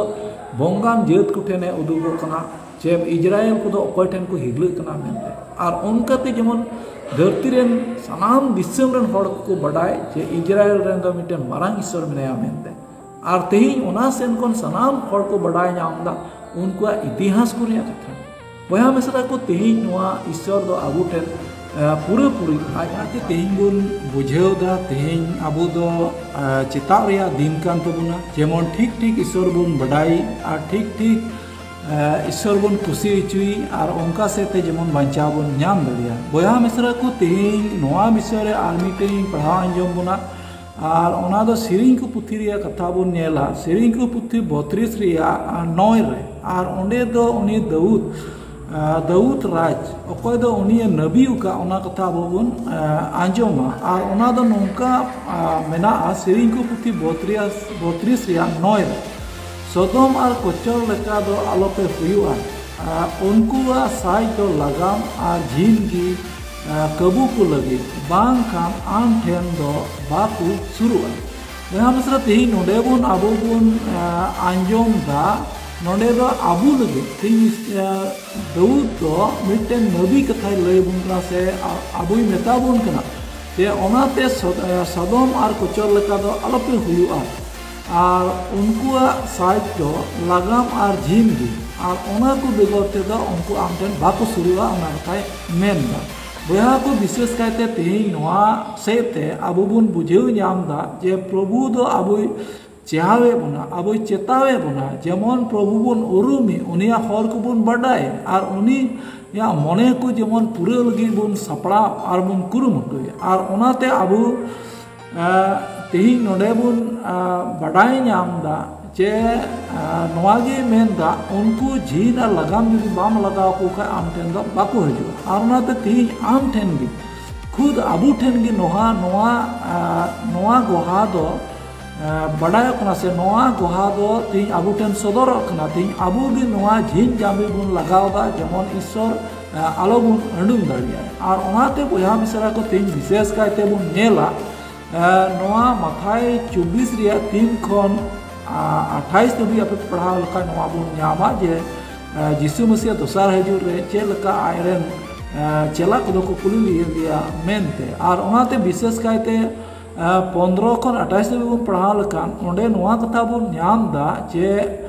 ᱵᱚᱸᱜᱟᱱ ᱡᱟᱹᱛ ᱠᱚ ᱴᱷᱮᱱᱮ ᱩᱫᱩᱜᱚᱜ ᱠᱟᱱᱟ ᱡᱮ ᱤᱡᱽᱨᱟᱭᱮᱞ ᱠᱚᱫᱚ ᱚᱠᱚᱭ ᱴᱷᱮᱱ ᱠᱚ ᱦᱤᱨᱞᱟᱹᱜ ᱠᱟᱱᱟ ᱢᱮᱱᱛᱮ᱾ ᱟᱨ ᱚᱱᱠᱟᱛᱮ ᱡᱮᱢᱚᱱ ᱫᱷᱟᱹᱨᱛᱤ ᱨᱮᱱ ᱥᱟᱱᱟᱢ ᱫᱤᱥᱚᱢ ᱨᱮᱱ ᱦᱚᱲ ᱠᱚᱠᱚ ᱵᱟᱰᱟᱭ ᱡᱮ ᱤᱡᱽᱨᱟᱭᱮᱞ ᱨᱮᱱ ᱫᱚ ᱢᱤᱫᱴᱮᱱ ᱢᱟᱨᱟᱝ ᱤᱥᱥᱚᱨ ᱢᱮᱱᱟᱭᱟ ᱢᱮᱱᱛᱮ᱾ ᱟᱨ ᱛᱮᱦᱮᱧ ᱚᱱᱟ ᱥᱮᱱ ᱠᱷᱚᱱ ᱥᱟᱱᱟᱢ ᱦᱚᱲ ᱠᱚ ᱵᱟᱰᱟᱭ ᱧᱟᱢ ᱮᱫᱟ ᱩᱱᱠᱩᱣᱟᱜ ᱤᱛᱤᱦᱟᱥ ᱠᱚ ᱨᱮᱭᱟᱜ ᱠᱟᱛᱷᱟ᱾ ᱵᱚᱭᱦᱟ ᱢᱤᱥᱨᱟ ᱠᱚ, ᱛᱮᱦᱮᱧ ᱱᱚᱣᱟ ᱤᱥᱥᱚᱨ ᱫᱚ ᱟᱵᱚ ᱴᱷᱮᱱ, ᱮ, ᱯᱩᱨᱟᱹᱯᱩᱨᱤ ᱟᱡ ᱟᱡᱛᱮ ᱛᱮᱦᱮᱧ ᱵᱚᱱ ᱵᱩᱡᱷᱟᱹᱣ ᱮᱫᱟ, ᱛᱮᱦᱮᱧ ᱟᱵᱚ ᱫᱚ, ᱮ, ᱪᱮᱛᱟᱜ ᱨᱮᱭᱟᱜ ᱫᱤᱱ ᱠᱟᱱ ᱛᱟᱵᱚᱱᱟ᱾ ᱡᱮᱢᱚᱱ ᱴᱷᱤᱠ ᱴᱷᱤᱠ ᱤᱥᱥᱚᱨ ᱵᱚᱱ ᱵᱟᱰᱟᱭ ᱟᱨ ᱴᱷᱤᱠ ᱴᱷᱤᱠ, ᱮ, ᱤᱥᱥᱚᱨ ᱵᱚᱱ ᱠᱩᱥᱤ ᱦᱚᱪᱚᱭ ᱟᱨ ᱚᱱᱠᱟ ᱥᱮᱫ ᱛᱮ ᱡᱮᱢᱚᱱ ᱵᱟᱧᱪᱟᱣ ᱵᱚᱱ ᱧᱟᱢ ᱫᱟᱲᱮᱭᱟᱜ᱾ ᱵᱚᱭᱦᱟ ᱢᱤᱥᱨᱟ ᱠᱚ, ᱛᱮᱦᱮᱧ ᱱᱚᱣᱟ ᱵᱤᱥᱚᱭ ᱨᱮ ᱟᱨ ᱢᱤᱫᱴᱮᱱ ᱤᱧ ᱯᱟᱲᱦᱟᱣ ᱟᱸᱡᱚᱢ ᱵᱚᱱᱟ᱾ ᱟᱨ ᱚᱱᱟ ᱫᱚ ᱥᱮᱨᱮᱧ ᱠᱚ ᱯᱩᱛᱷᱤ ᱨᱮᱭᱟᱜ ᱠᱟᱛᱷᱟ ᱵᱚᱱ ᱧᱮᱞᱟ᱾ ᱥᱮᱨᱮᱧ ᱠᱚ ᱯᱩᱛᱷᱤ ᱵᱚᱛᱨᱤᱥ ᱨᱮᱭᱟᱜ ᱱᱚᱭ ᱨᱮ, ᱟᱨ ᱚᱸᱰᱮ ᱫᱚ ᱩᱱᱤ ᱫᱟᱹᱣᱩᱫ, ᱟᱸ, ᱫᱟᱹᱣᱩᱫ ᱨᱟᱡᱽ, ᱚᱠᱚᱭ ᱫᱚ ᱩᱱᱤᱭᱮ ᱱᱟᱹᱵᱤ ᱟᱠᱟᱫ, ᱚᱱᱟ ᱠᱟᱛᱷᱟ ᱟᱵᱚ ᱵᱚᱱ, ᱟᱸ, ᱟᱸᱡᱚᱢᱟ᱾ ᱟᱨ ᱚᱱᱟ ᱫᱚ ᱱᱚᱝᱠᱟ, ᱟᱸ, ᱢᱮᱱᱟᱜᱼᱟ, ᱥᱮᱨᱮᱧ ᱠᱚ ᱯᱩᱛᱷᱤ ᱵᱚᱛᱨᱤᱥ, ᱵᱚᱛᱨᱤᱥ ᱨᱮᱭᱟᱜ ᱱᱚᱭ ᱨᱮ, "ᱥᱚᱫᱚᱢ ᱟᱨ ᱠᱚᱪᱚᱨ ᱞᱮᱠᱟ ᱫᱚ ᱟᱞᱚᱯᱮ ᱦᱩᱭᱩᱜᱼᱟ, ᱟᱨ ᱩᱱᱠᱩᱣᱟᱜ ᱥᱟᱡᱽ ᱫᱚ ᱞᱟᱜᱟᱢ ᱟᱨ ᱡᱷᱤᱢ ᱜᱮ, ᱟᱸ, ᱠᱟᱹᱵᱩ ᱠᱚ ᱞᱟᱹᱜᱤᱫ, ᱵᱟᱝᱠᱷᱟᱱ ᱟᱢ ᱴᱷᱮᱱ ᱫᱚ ᱵᱟᱠᱚ ᱥᱩᱨᱩᱜᱼᱟ᱾" ᱵᱚᱭᱦᱟ ᱢᱤᱥᱨᱟ, ᱛᱮᱦᱮᱧ ᱱᱚᱰᱮ ᱵᱚᱱ, ᱟᱵᱚ ᱵᱚᱱ, ᱟᱸ, ᱟᱸᱡᱚᱢ ᱫᱟ, ᱱᱚᱰᱮ ᱫᱚ ᱟᱵᱚ ᱞᱟᱹᱜᱤᱫ ᱛᱮᱦᱮᱧ, ᱟᱸ, ᱫᱟᱹᱣᱩᱫ ᱫᱚ ᱢᱤᱫᱴᱮᱱ ᱱᱟᱹᱵᱤ ᱠᱟᱛᱷᱟᱭ ᱞᱟᱹᱭ ᱟᱵᱚᱱ ᱠᱟᱱᱟ, ᱥᱮ ᱟ-, ᱟᱵᱚᱭ ᱢᱮᱛᱟ ᱵᱚᱱ ᱠᱟᱱᱟ ᱡᱮ ᱚᱱᱟᱛᱮ ᱥᱚ-, ᱟᱸ, ᱥᱚᱫᱚᱢ ᱟᱨ ᱠᱚᱪᱚᱨ ᱞᱮᱠᱟ ᱫᱚ ᱟᱞᱚᱯᱮ ᱦᱩᱭᱩᱜᱼᱟ, ᱟᱨ ᱩᱱᱠᱩᱣᱟᱜ ᱥᱟᱡᱽ ᱫᱚ ᱞᱟᱜᱟᱢ ᱟᱨ ᱡᱷᱤᱢ ᱜᱮ, ᱟᱨ ᱚᱱᱟ ᱠᱚ ᱵᱮᱜᱚᱨ ᱛᱮᱫᱚ ᱩᱱᱠᱩ ᱟᱢ ᱴᱷᱮᱱ ᱵᱟᱠᱚ ᱥᱩᱨᱩᱜᱼᱟ, ᱚᱱᱟ ᱠᱟᱛᱷᱟᱭ ᱢᱮᱱ ᱮᱫᱟ᱾ ᱵᱚᱭᱦᱟ ᱠᱚ, ᱵᱤᱥᱮᱥ ᱠᱟᱭᱛᱮ ᱛᱮᱦᱮᱧ ᱱᱚᱣᱟ ᱥᱮᱫ ᱛᱮ ᱟᱵᱚ ᱵᱚᱱ ᱵᱩᱡᱷᱟᱹᱣ ᱧᱟᱢ ᱮᱫᱟ ᱡᱮ ᱯᱨᱚᱵᱷᱩ ᱫᱚ ᱟᱵᱚᱭ ᱪᱮᱦᱟᱣᱮᱫ ᱵᱚᱱᱟ, ᱟᱵᱚᱭ ᱪᱮᱛᱟᱣᱮᱫ ᱵᱚᱱᱟ, ᱡᱮᱢᱚᱱ ᱯᱨᱚᱵᱷᱩ ᱵᱚᱱ ᱩᱨᱩᱢᱮ, ᱩᱱᱤᱭᱟᱜ ᱦᱚᱨ ᱠᱚᱵᱚᱱ ᱵᱟᱰᱟᱭ, ᱟᱨ ᱩᱱᱤᱭᱟᱜ ᱢᱚᱱᱮ ᱠᱚ ᱡᱮᱢᱚᱱ ᱯᱩᱨᱟᱹᱣ ᱞᱟᱹᱜᱤᱫ ᱵᱚᱱ ᱥᱟᱯᱲᱟᱣ ᱟᱨ ᱵᱚᱱ ᱠᱩᱨᱩᱢᱩᱴᱩᱭᱟ᱾ ᱟᱨ ᱚᱱᱟᱛᱮ ᱟᱵᱚ, ᱟ, ᱛᱮᱦᱮᱧ ᱱᱚᱰᱮ ᱵᱚᱱ, ᱟ, ᱵᱟᱰᱟᱭ ᱧᱟᱢ ᱮᱫᱟ ᱡᱮ, ᱟ, ᱱᱚᱣᱟ ᱜᱮ ᱢᱮᱱ ᱮᱫᱟ, ᱩᱱᱠᱩ ᱡᱷᱤᱱ ᱟᱨ ᱞᱟᱜᱟᱢ ᱡᱩᱫᱤ ᱵᱟᱢ ᱞᱟᱜᱟᱣ ᱟᱠᱚ ᱠᱷᱟᱱ ᱟᱢ ᱴᱷᱮᱱ ᱫᱚ ᱵᱟᱠᱚ ᱦᱤᱡᱩᱜᱼᱟ᱾ ᱟᱨ ᱚᱱᱟᱛᱮ ᱛᱮᱦᱮᱧ ᱟᱢ ᱴᱷᱮᱱ ᱜᱮ, ᱠᱷᱩᱫ ᱟᱵᱚ ᱴᱷᱮᱱ ᱜᱮ ᱱᱚᱣᱟ, ᱱᱚᱣᱟ, ᱟ, ᱱᱚᱣᱟ ᱜᱚᱦᱟ ᱫᱚ ᱮ, ᱵᱟᱰᱟᱭᱚᱜ ᱠᱟᱱᱟ ᱥᱮ ᱱᱚᱣᱟ ᱜᱚᱦᱟ ᱫᱚ ᱛᱮᱦᱮᱧ ᱟᱵᱚ ᱴᱷᱮᱱ ᱥᱚᱫᱚᱨᱚᱜ ᱠᱟᱱᱟ᱾ ᱛᱮᱦᱮᱧ ᱟᱵᱚ ᱜᱮ ᱱᱚᱣᱟ ᱡᱷᱤᱱ ᱡᱟᱢᱵᱤ ᱵᱚᱱ ᱞᱟᱜᱟᱣ ᱮᱫᱟ, ᱡᱮᱢᱚᱱ ᱤᱥᱥᱚᱨ, ᱮ, ᱟᱞᱚ ᱵᱚᱱ ᱟᱹᱰᱩᱝ ᱫᱟᱲᱮᱭᱟᱭ᱾ ᱟᱨ ᱚᱱᱟᱛᱮ ᱵᱚᱭᱦᱟ ᱢᱤᱥᱨᱟ ᱠᱚ, ᱛᱮᱦᱮᱧ ᱵᱤᱥᱮᱥ ᱠᱟᱭᱛᱮ ᱵᱚᱱ ᱧᱮᱞᱟ, ᱮ, ᱱᱚᱣᱟ ᱢᱟᱛᱷᱟᱭ ᱪᱚᱵᱵᱤᱥ ᱨᱮᱭᱟᱜ ᱛᱤᱱ ᱠᱷᱚᱱ, ᱟ, ᱟᱴᱷᱟᱭᱤᱥ ᱫᱷᱟᱹᱵᱤᱡ ᱟᱯᱮ ᱯᱟᱲᱦᱟᱣ ᱞᱮᱠᱷᱟᱱ ᱱᱚᱣᱟ ᱵᱚᱱ ᱧᱟᱢᱟ ᱡᱮ, ᱮ, ᱡᱤᱥᱩ ᱢᱟᱹᱥᱤᱭᱟᱜ ᱫᱚᱥᱟᱨ ᱦᱤᱡᱩᱜ ᱨᱮ ᱪᱮᱫ ᱞᱮᱠᱟ ᱟᱡᱨᱮᱱ, ᱮ, ᱪᱮᱞᱟ ᱠᱚᱫᱚ ᱠᱚ ᱠᱩᱞᱤ ᱞᱮᱫᱮᱭᱟ ᱢᱮᱱᱛᱮ᱾ ᱟᱨ ᱚᱱᱟᱛᱮ ᱵᱤᱥᱮᱥ ᱠᱟᱭᱛᱮ ᱮ, ᱯᱚᱱᱫᱽᱨᱚ ᱠᱷᱚᱱ ᱟᱴᱷᱟᱭᱤᱥ ᱫᱷᱟᱹᱵᱤᱡ ᱵᱚᱱ ᱯᱟᱲᱦᱟᱣ ᱞᱮᱠᱷᱟᱱ, ᱚᱸᱰᱮ ᱱᱚᱣᱟ ᱠᱟᱛᱷᱟ ᱵᱚᱱ ᱧᱟᱢ ᱮᱫᱟ ᱡᱮ,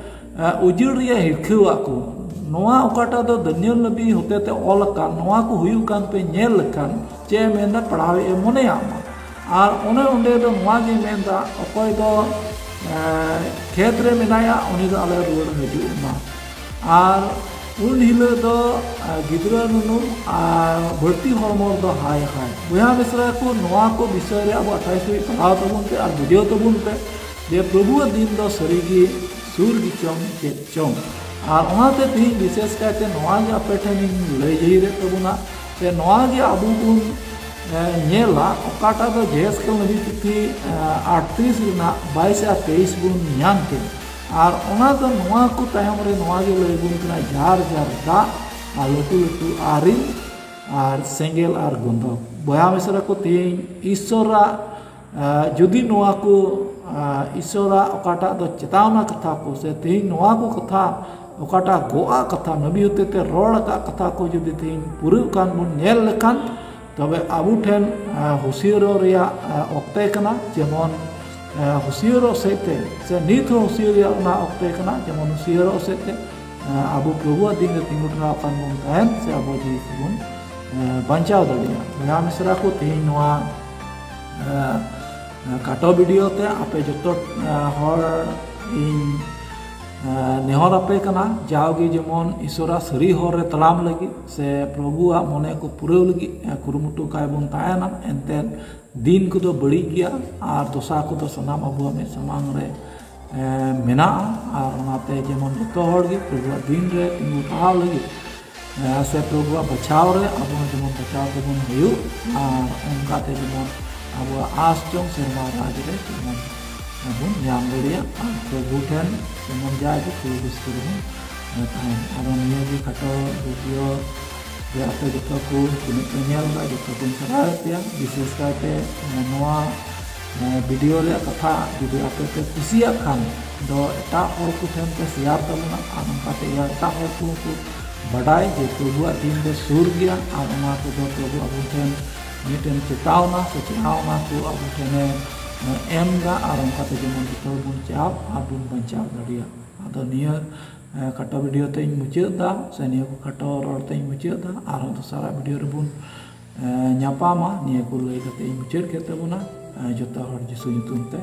ᱮ, ᱩᱡᱟᱹᱲ ᱨᱮᱭᱟᱜ ᱦᱤᱨᱠᱷᱟᱹᱣᱟᱜ ᱠᱚ, ᱱᱚᱣᱟ ᱚᱠᱟᱴᱟᱜ ᱫᱚ ᱫᱟᱹᱱᱤᱭᱮᱞ ᱱᱚᱵᱤ ᱦᱚᱛᱮᱛᱮ ᱚᱞ ᱟᱠᱟᱱ, ᱱᱚᱣᱟ ᱠᱚ ᱦᱩᱭᱩᱜ ᱠᱟᱱ ᱯᱮ ᱧᱮᱞ ᱞᱮᱠᱷᱟᱱ, ᱪᱮᱫ ᱮ ᱢᱮᱱᱫᱟ, ᱯᱟᱲᱦᱟᱣᱮᱫ ᱮ ᱢᱚᱱᱮᱭᱟᱜ ᱢᱟ᱾ ᱟᱨ ᱚᱱᱮ ᱚᱸᱰᱮ ᱫᱚ ᱱᱚᱣᱟ ᱜᱮ ᱢᱮᱱᱫᱟ, ᱚᱠᱚᱭ ᱫᱚ, ᱮ, ᱠᱷᱮᱛ ᱨᱮ ᱢᱮᱱᱟᱭᱟ, ᱩᱱᱤ ᱫᱚ ᱟᱞᱮ ᱨᱩᱣᱟᱹᱲ ᱦᱤᱡᱩᱜ ᱢᱟ᱾ ᱟᱨ ᱩᱱ ᱦᱤᱞᱳᱜ ᱫᱚ, ᱟ, ᱜᱤᱫᱽᱨᱟᱹ ᱱᱩᱱᱩᱢ ᱟᱨ ᱵᱟᱹᱲᱛᱤ ᱦᱚᱲᱢᱚ ᱨᱮᱫᱚ ᱦᱟᱭ ᱦᱟᱭ᱾ ᱵᱚᱭᱦᱟ ᱢᱤᱥᱨᱟ ᱠᱚ, ᱱᱚᱣᱟ ᱠᱚ ᱵᱤᱥᱚᱭ ᱨᱮ ᱟᱵᱚ ᱟᱴᱷᱟᱭᱤᱥ ᱦᱟᱹᱵᱤᱡ ᱯᱟᱲᱦᱟᱣ ᱛᱟᱵᱚᱱ ᱯᱮ ᱟᱨ ᱵᱩᱡᱷᱟᱹᱣ ᱛᱟᱵᱚᱱ ᱯᱮ ᱡᱮ ᱯᱨᱚᱵᱷᱩᱣᱟᱜ ᱫᱤᱱ ᱫᱚ ᱥᱟᱹᱨᱤᱜᱮ ᱥᱩᱨ ᱜᱮ ᱪᱚᱝ ᱪᱮᱫ ᱪᱚᱝ᱾ ᱟᱨ ᱚᱱᱟᱛᱮ ᱛᱮᱦᱮᱧ ᱵᱤᱥᱮᱥ ᱠᱟᱭᱛᱮ ᱱᱚᱣᱟ ᱜᱮ ᱟᱯᱮ ᱴᱷᱮᱱᱤᱧ ᱞᱟᱹᱭ ᱡᱟᱹᱦᱤᱨᱮᱫ ᱛᱟᱵᱚᱱᱟ ᱡᱮ ᱱᱚᱣᱟ ᱜᱮ ᱟᱵᱚ ᱵᱚᱱ, ᱮ, ᱧᱮᱞᱟ, ᱚᱠᱟᱴᱟᱜ ᱫᱚ ᱡᱮᱦᱮᱥᱠᱮᱞ ᱱᱚᱵᱤ ᱯᱩᱛᱷᱤ, ᱮ, ᱟᱴᱛᱨᱤᱥ ᱨᱮᱱᱟᱜ ᱵᱟᱭᱤᱥ ᱟᱨ ᱛᱮᱭᱤᱥ ᱵᱚᱱ ᱧᱟᱢ ᱠᱮᱫ᱾ ᱟᱨ ᱚᱱᱟ ᱫᱚ ᱱᱚᱣᱟ ᱠᱚ ᱛᱟᱭᱚᱢ ᱨᱮ ᱱᱚᱣᱟ ᱜᱮ ᱞᱟᱹᱭ ᱵᱚᱱ ᱠᱟᱱᱟ, ᱡᱟᱨ ᱡᱟᱨ ᱫᱟᱜ ᱟᱨ ᱞᱟᱹᱴᱩ ᱞᱟᱹᱴᱩ ᱟᱨᱮᱞ ᱟᱨ ᱥᱮᱸᱜᱮᱞ ᱟᱨ ᱜᱚᱱᱫᱷᱚᱠ᱾ ᱵᱚᱭᱦᱟ ᱢᱤᱥᱨᱟ ᱠᱚ, ᱛᱮᱦᱮᱧ ᱤᱥᱥᱚᱨᱟᱜ, ᱟ, ᱡᱩᱫᱤ ᱱᱚᱣᱟ ᱠᱚ, ᱟ, ᱤᱥᱥᱚᱨᱟᱜ ᱚᱠᱟᱴᱟᱜ ᱫᱚ ᱪᱮᱛᱟᱣᱱᱟ ᱠᱟᱛᱷᱟ ᱠᱚ, ᱥᱮ ᱛᱮᱦᱮᱧ ᱱᱚᱣᱟ ᱠᱚ ᱠᱟᱛᱷᱟ, ᱚᱠᱟᱴᱟᱜ ᱜᱚᱜᱼᱟ ᱠᱟᱛᱷᱟ, ᱱᱚᱵᱤ ᱦᱚᱛᱮᱛᱮ ᱨᱚᱲ ᱟᱠᱟᱫ ᱠᱟᱛᱷᱟ ᱠᱚ ᱡᱩᱫᱤ ᱛᱮᱦᱮᱧ ᱯᱩᱨᱟᱹᱜ ᱠᱟᱱ ᱵᱚᱱ ᱧᱮᱞ ᱞᱮᱠᱷᱟᱱ, ᱛᱚᱵᱮ ᱟᱵᱚ ᱴᱷᱮᱱ, ᱟ, ᱦᱩᱥᱭᱟᱹᱨᱚᱜ ᱨᱮᱭᱟᱜ, ᱟ, ᱚᱠᱛᱮ ᱠᱟᱱᱟ, ᱡᱮᱢᱚᱱ, ᱟ, ᱦᱩᱥᱭᱟᱹᱨᱚᱜ ᱥᱮᱫ ᱛᱮ, ᱥᱮ ᱱᱤᱛ ᱦᱚᱸ ᱦᱩᱥᱭᱟᱹᱨ ᱨᱮᱭᱟᱜ ᱚᱱᱟ ᱚᱠᱛᱮ ᱠᱟᱱᱟ, ᱡᱮᱢᱚᱱ ᱦᱩᱥᱭᱟᱹᱨᱚᱜ ᱥᱮᱫ ᱛᱮ, ᱟ, ᱟᱵᱚ ᱯᱨᱚᱵᱷᱩᱣᱟᱜ ᱫᱤᱱ ᱨᱮ ᱛᱤᱸᱜᱩ ᱴᱷᱟᱶ ᱟᱠᱟᱱ ᱵᱚᱱ ᱛᱟᱦᱮᱱ, ᱥᱮ ᱟᱵᱚ ᱡᱤᱣᱤ ᱠᱚᱵᱚᱱ, ᱟ, ᱵᱟᱧᱪᱟᱣ ᱫᱟᱲᱮᱭᱟᱜᱼᱟ᱾ ᱵᱚᱭᱦᱟ ᱢᱤᱥᱨᱟ ᱠᱚ, ᱛᱮᱦᱮᱧ ᱱᱚᱣᱟ, ᱟ, ᱠᱷᱟᱴᱚ ᱵᱷᱤᱰᱤᱭᱳ ᱛᱮ ᱟᱯᱮ ᱡᱚᱛᱚ ᱦᱚᱲ ᱤᱧ ᱱᱮᱦᱚᱨ ᱟᱯᱮ ᱠᱟᱱᱟ, ᱡᱟᱣᱜᱮ ᱡᱮᱢᱚᱱ ᱤᱥᱚᱨᱟᱜ ᱥᱟᱹᱨᱤ ᱦᱚᱨ ᱨᱮ ᱛᱟᱲᱟᱢ ᱞᱟᱹᱜᱤᱫ ᱥᱮ ᱯᱨᱚᱵᱷᱩᱣᱟᱜ ᱢᱚᱱᱮ ᱠᱚ ᱯᱩᱨᱟᱹᱣ ᱞᱟᱹᱜᱤᱫ ᱠᱩᱨᱩᱢᱩᱴᱩ ᱠᱟᱭ ᱵᱚᱱ ᱛᱟᱦᱮᱱᱟ᱾ ᱮᱱᱛᱮᱫ ᱫᱤᱱ ᱠᱚᱫᱚ ᱵᱟᱹᱲᱤᱡ ᱜᱮᱭᱟ ᱟᱨ ᱫᱚᱥᱟ ᱠᱚᱫᱚ ᱥᱟᱱᱟᱢ ᱟᱵᱚᱣᱟᱜ ᱢᱮᱫ ᱥᱟᱢᱟᱝ ᱨᱮ ᱢᱮᱱᱟᱜᱼᱟ᱾ ᱟᱨ ᱚᱱᱟᱛᱮ ᱡᱮᱢᱚᱱ ᱡᱚᱛᱚ ᱦᱚᱲ ᱜᱮ ᱯᱨᱚᱵᱷᱩᱣᱟᱜ ᱫᱤᱱ ᱨᱮ ᱛᱤᱸᱜᱩ ᱴᱟᱦᱟᱣ ᱞᱟᱹᱜᱤᱫ ᱥᱮ ᱯᱨᱚᱵᱷᱩᱣᱟᱜ ᱵᱟᱪᱷᱟᱣ ᱨᱮ ᱟᱵᱚ ᱦᱚᱸ ᱡᱮᱢᱚᱱ ᱵᱟᱪᱷᱟᱣ ᱛᱮᱵᱚᱱ ᱦᱩᱭᱩᱜ, ᱟᱨ ᱚᱱᱠᱟᱛᱮ ᱡᱮᱢᱚᱱ ᱟᱵᱚᱣᱟᱜ ᱟᱸᱥ ᱡᱚᱝ ᱥᱮᱨᱢᱟ ᱨᱟᱡᱽ ᱨᱮ ᱡᱮᱢᱚᱱ ᱵᱚᱱ ᱧᱟᱢ ᱫᱟᱲᱮᱭᱟᱜ, ᱟᱨ ᱯᱨᱚᱵᱷᱩ ᱴᱷᱮᱱ ᱡᱮᱢᱚᱱ ᱡᱟᱜᱮ ᱠᱩᱞ ᱨᱟᱹᱥᱠᱟᱹ ᱨᱮᱵᱚᱱ ᱛᱟᱦᱮᱱ᱾ ᱟᱫᱚ ᱱᱤᱭᱟᱹ ᱜᱮ ᱠᱷᱟᱴᱚ ᱵᱷᱤᱰᱤᱭᱳ ᱡᱮ ᱟᱯᱮ ᱡᱚᱛᱚ ᱠᱚ ᱛᱤᱱᱟᱹᱜ ᱯᱮ ᱧᱮᱞ ᱮᱫᱟ, ᱡᱚᱛᱚ ᱠᱚᱧ ᱥᱟᱨᱦᱟᱣᱮᱫ ᱯᱮᱭᱟ᱾ ᱵᱤᱥᱮᱥ ᱠᱟᱭᱛᱮ ᱱᱚᱣᱟ ᱵᱷᱤᱰᱤᱭᱳ ᱨᱮᱭᱟᱜ ᱠᱟᱛᱷᱟ ᱡᱩᱫᱤ ᱟᱯᱮ ᱯᱮ ᱠᱩᱥᱤᱭᱟᱜ ᱠᱷᱟᱱ ᱫᱚ ᱮᱴᱟᱜ ᱦᱚᱲ ᱠᱚ ᱴᱷᱮᱱ ᱯᱮ ᱥᱮᱭᱟᱨ ᱛᱟᱵᱚᱱᱟ, ᱟᱨ ᱚᱱᱠᱟᱛᱮ ᱮᱴᱟᱜ ᱦᱚᱲ ᱠᱚᱦᱚᱸ ᱠᱚ ᱵᱟᱰᱟᱭ ᱡᱮ ᱯᱨᱚᱵᱷᱩᱣᱟᱜ ᱫᱤᱱ ᱫᱚ ᱥᱩᱨ ᱜᱮᱭᱟ, ᱟᱨ ᱚᱱᱟ ᱠᱚᱫᱚ ᱯᱨᱚᱵᱷᱩ ᱟᱵᱚ ᱴᱷᱮᱱ ᱢᱤᱫᱴᱮᱱ ᱪᱮᱛᱟᱣᱱᱟ ᱥᱮ ᱪᱮᱛᱟᱣᱱᱟ ᱠᱚ ᱟᱵᱚ ᱴᱷᱮᱱᱮ ᱮᱢ ᱮᱫᱟ, ᱟᱨ ᱚᱱᱠᱟᱛᱮ ᱡᱮᱢᱚᱱ ᱡᱚᱛᱚ ᱦᱚᱲ ᱵᱚᱱ ᱪᱟᱣ ᱟᱨ ᱵᱚᱱ ᱵᱟᱧᱪᱟᱣ ᱫᱟᱲᱮᱭᱟᱜ᱾ ᱟᱫᱚ ᱱᱤᱭᱟᱹ ᱠᱷᱟᱴᱚ ᱵᱷᱤᱰᱤᱭᱳ ᱛᱮᱧ ᱢᱩᱪᱟᱹᱫ ᱮᱫᱟ, ᱥᱮ ᱱᱤᱭᱟᱹ ᱠᱚ ᱠᱷᱟᱴᱚ ᱨᱚᱲ ᱛᱮᱧ ᱢᱩᱪᱟᱹᱫ ᱮᱫᱟ᱾ ᱟᱨᱦᱚᱸ ᱫᱚᱥᱟᱨᱟᱜ ᱵᱷᱤᱰᱤᱭᱳ ᱨᱮᱵᱚᱱ ᱧᱟᱯᱟᱢᱟ᱾ ᱱᱤᱭᱟᱹ ᱠᱚ ᱞᱟᱹᱭ ᱠᱟᱛᱮ ᱤᱧ ᱢᱩᱪᱟᱹᱫ ᱠᱮᱫ ᱛᱟᱵᱚᱱᱟ᱾ ᱡᱚᱛᱚ ᱦᱚᱲ ᱡᱤᱥᱩ ᱧᱩᱛᱩᱢ ᱛᱮ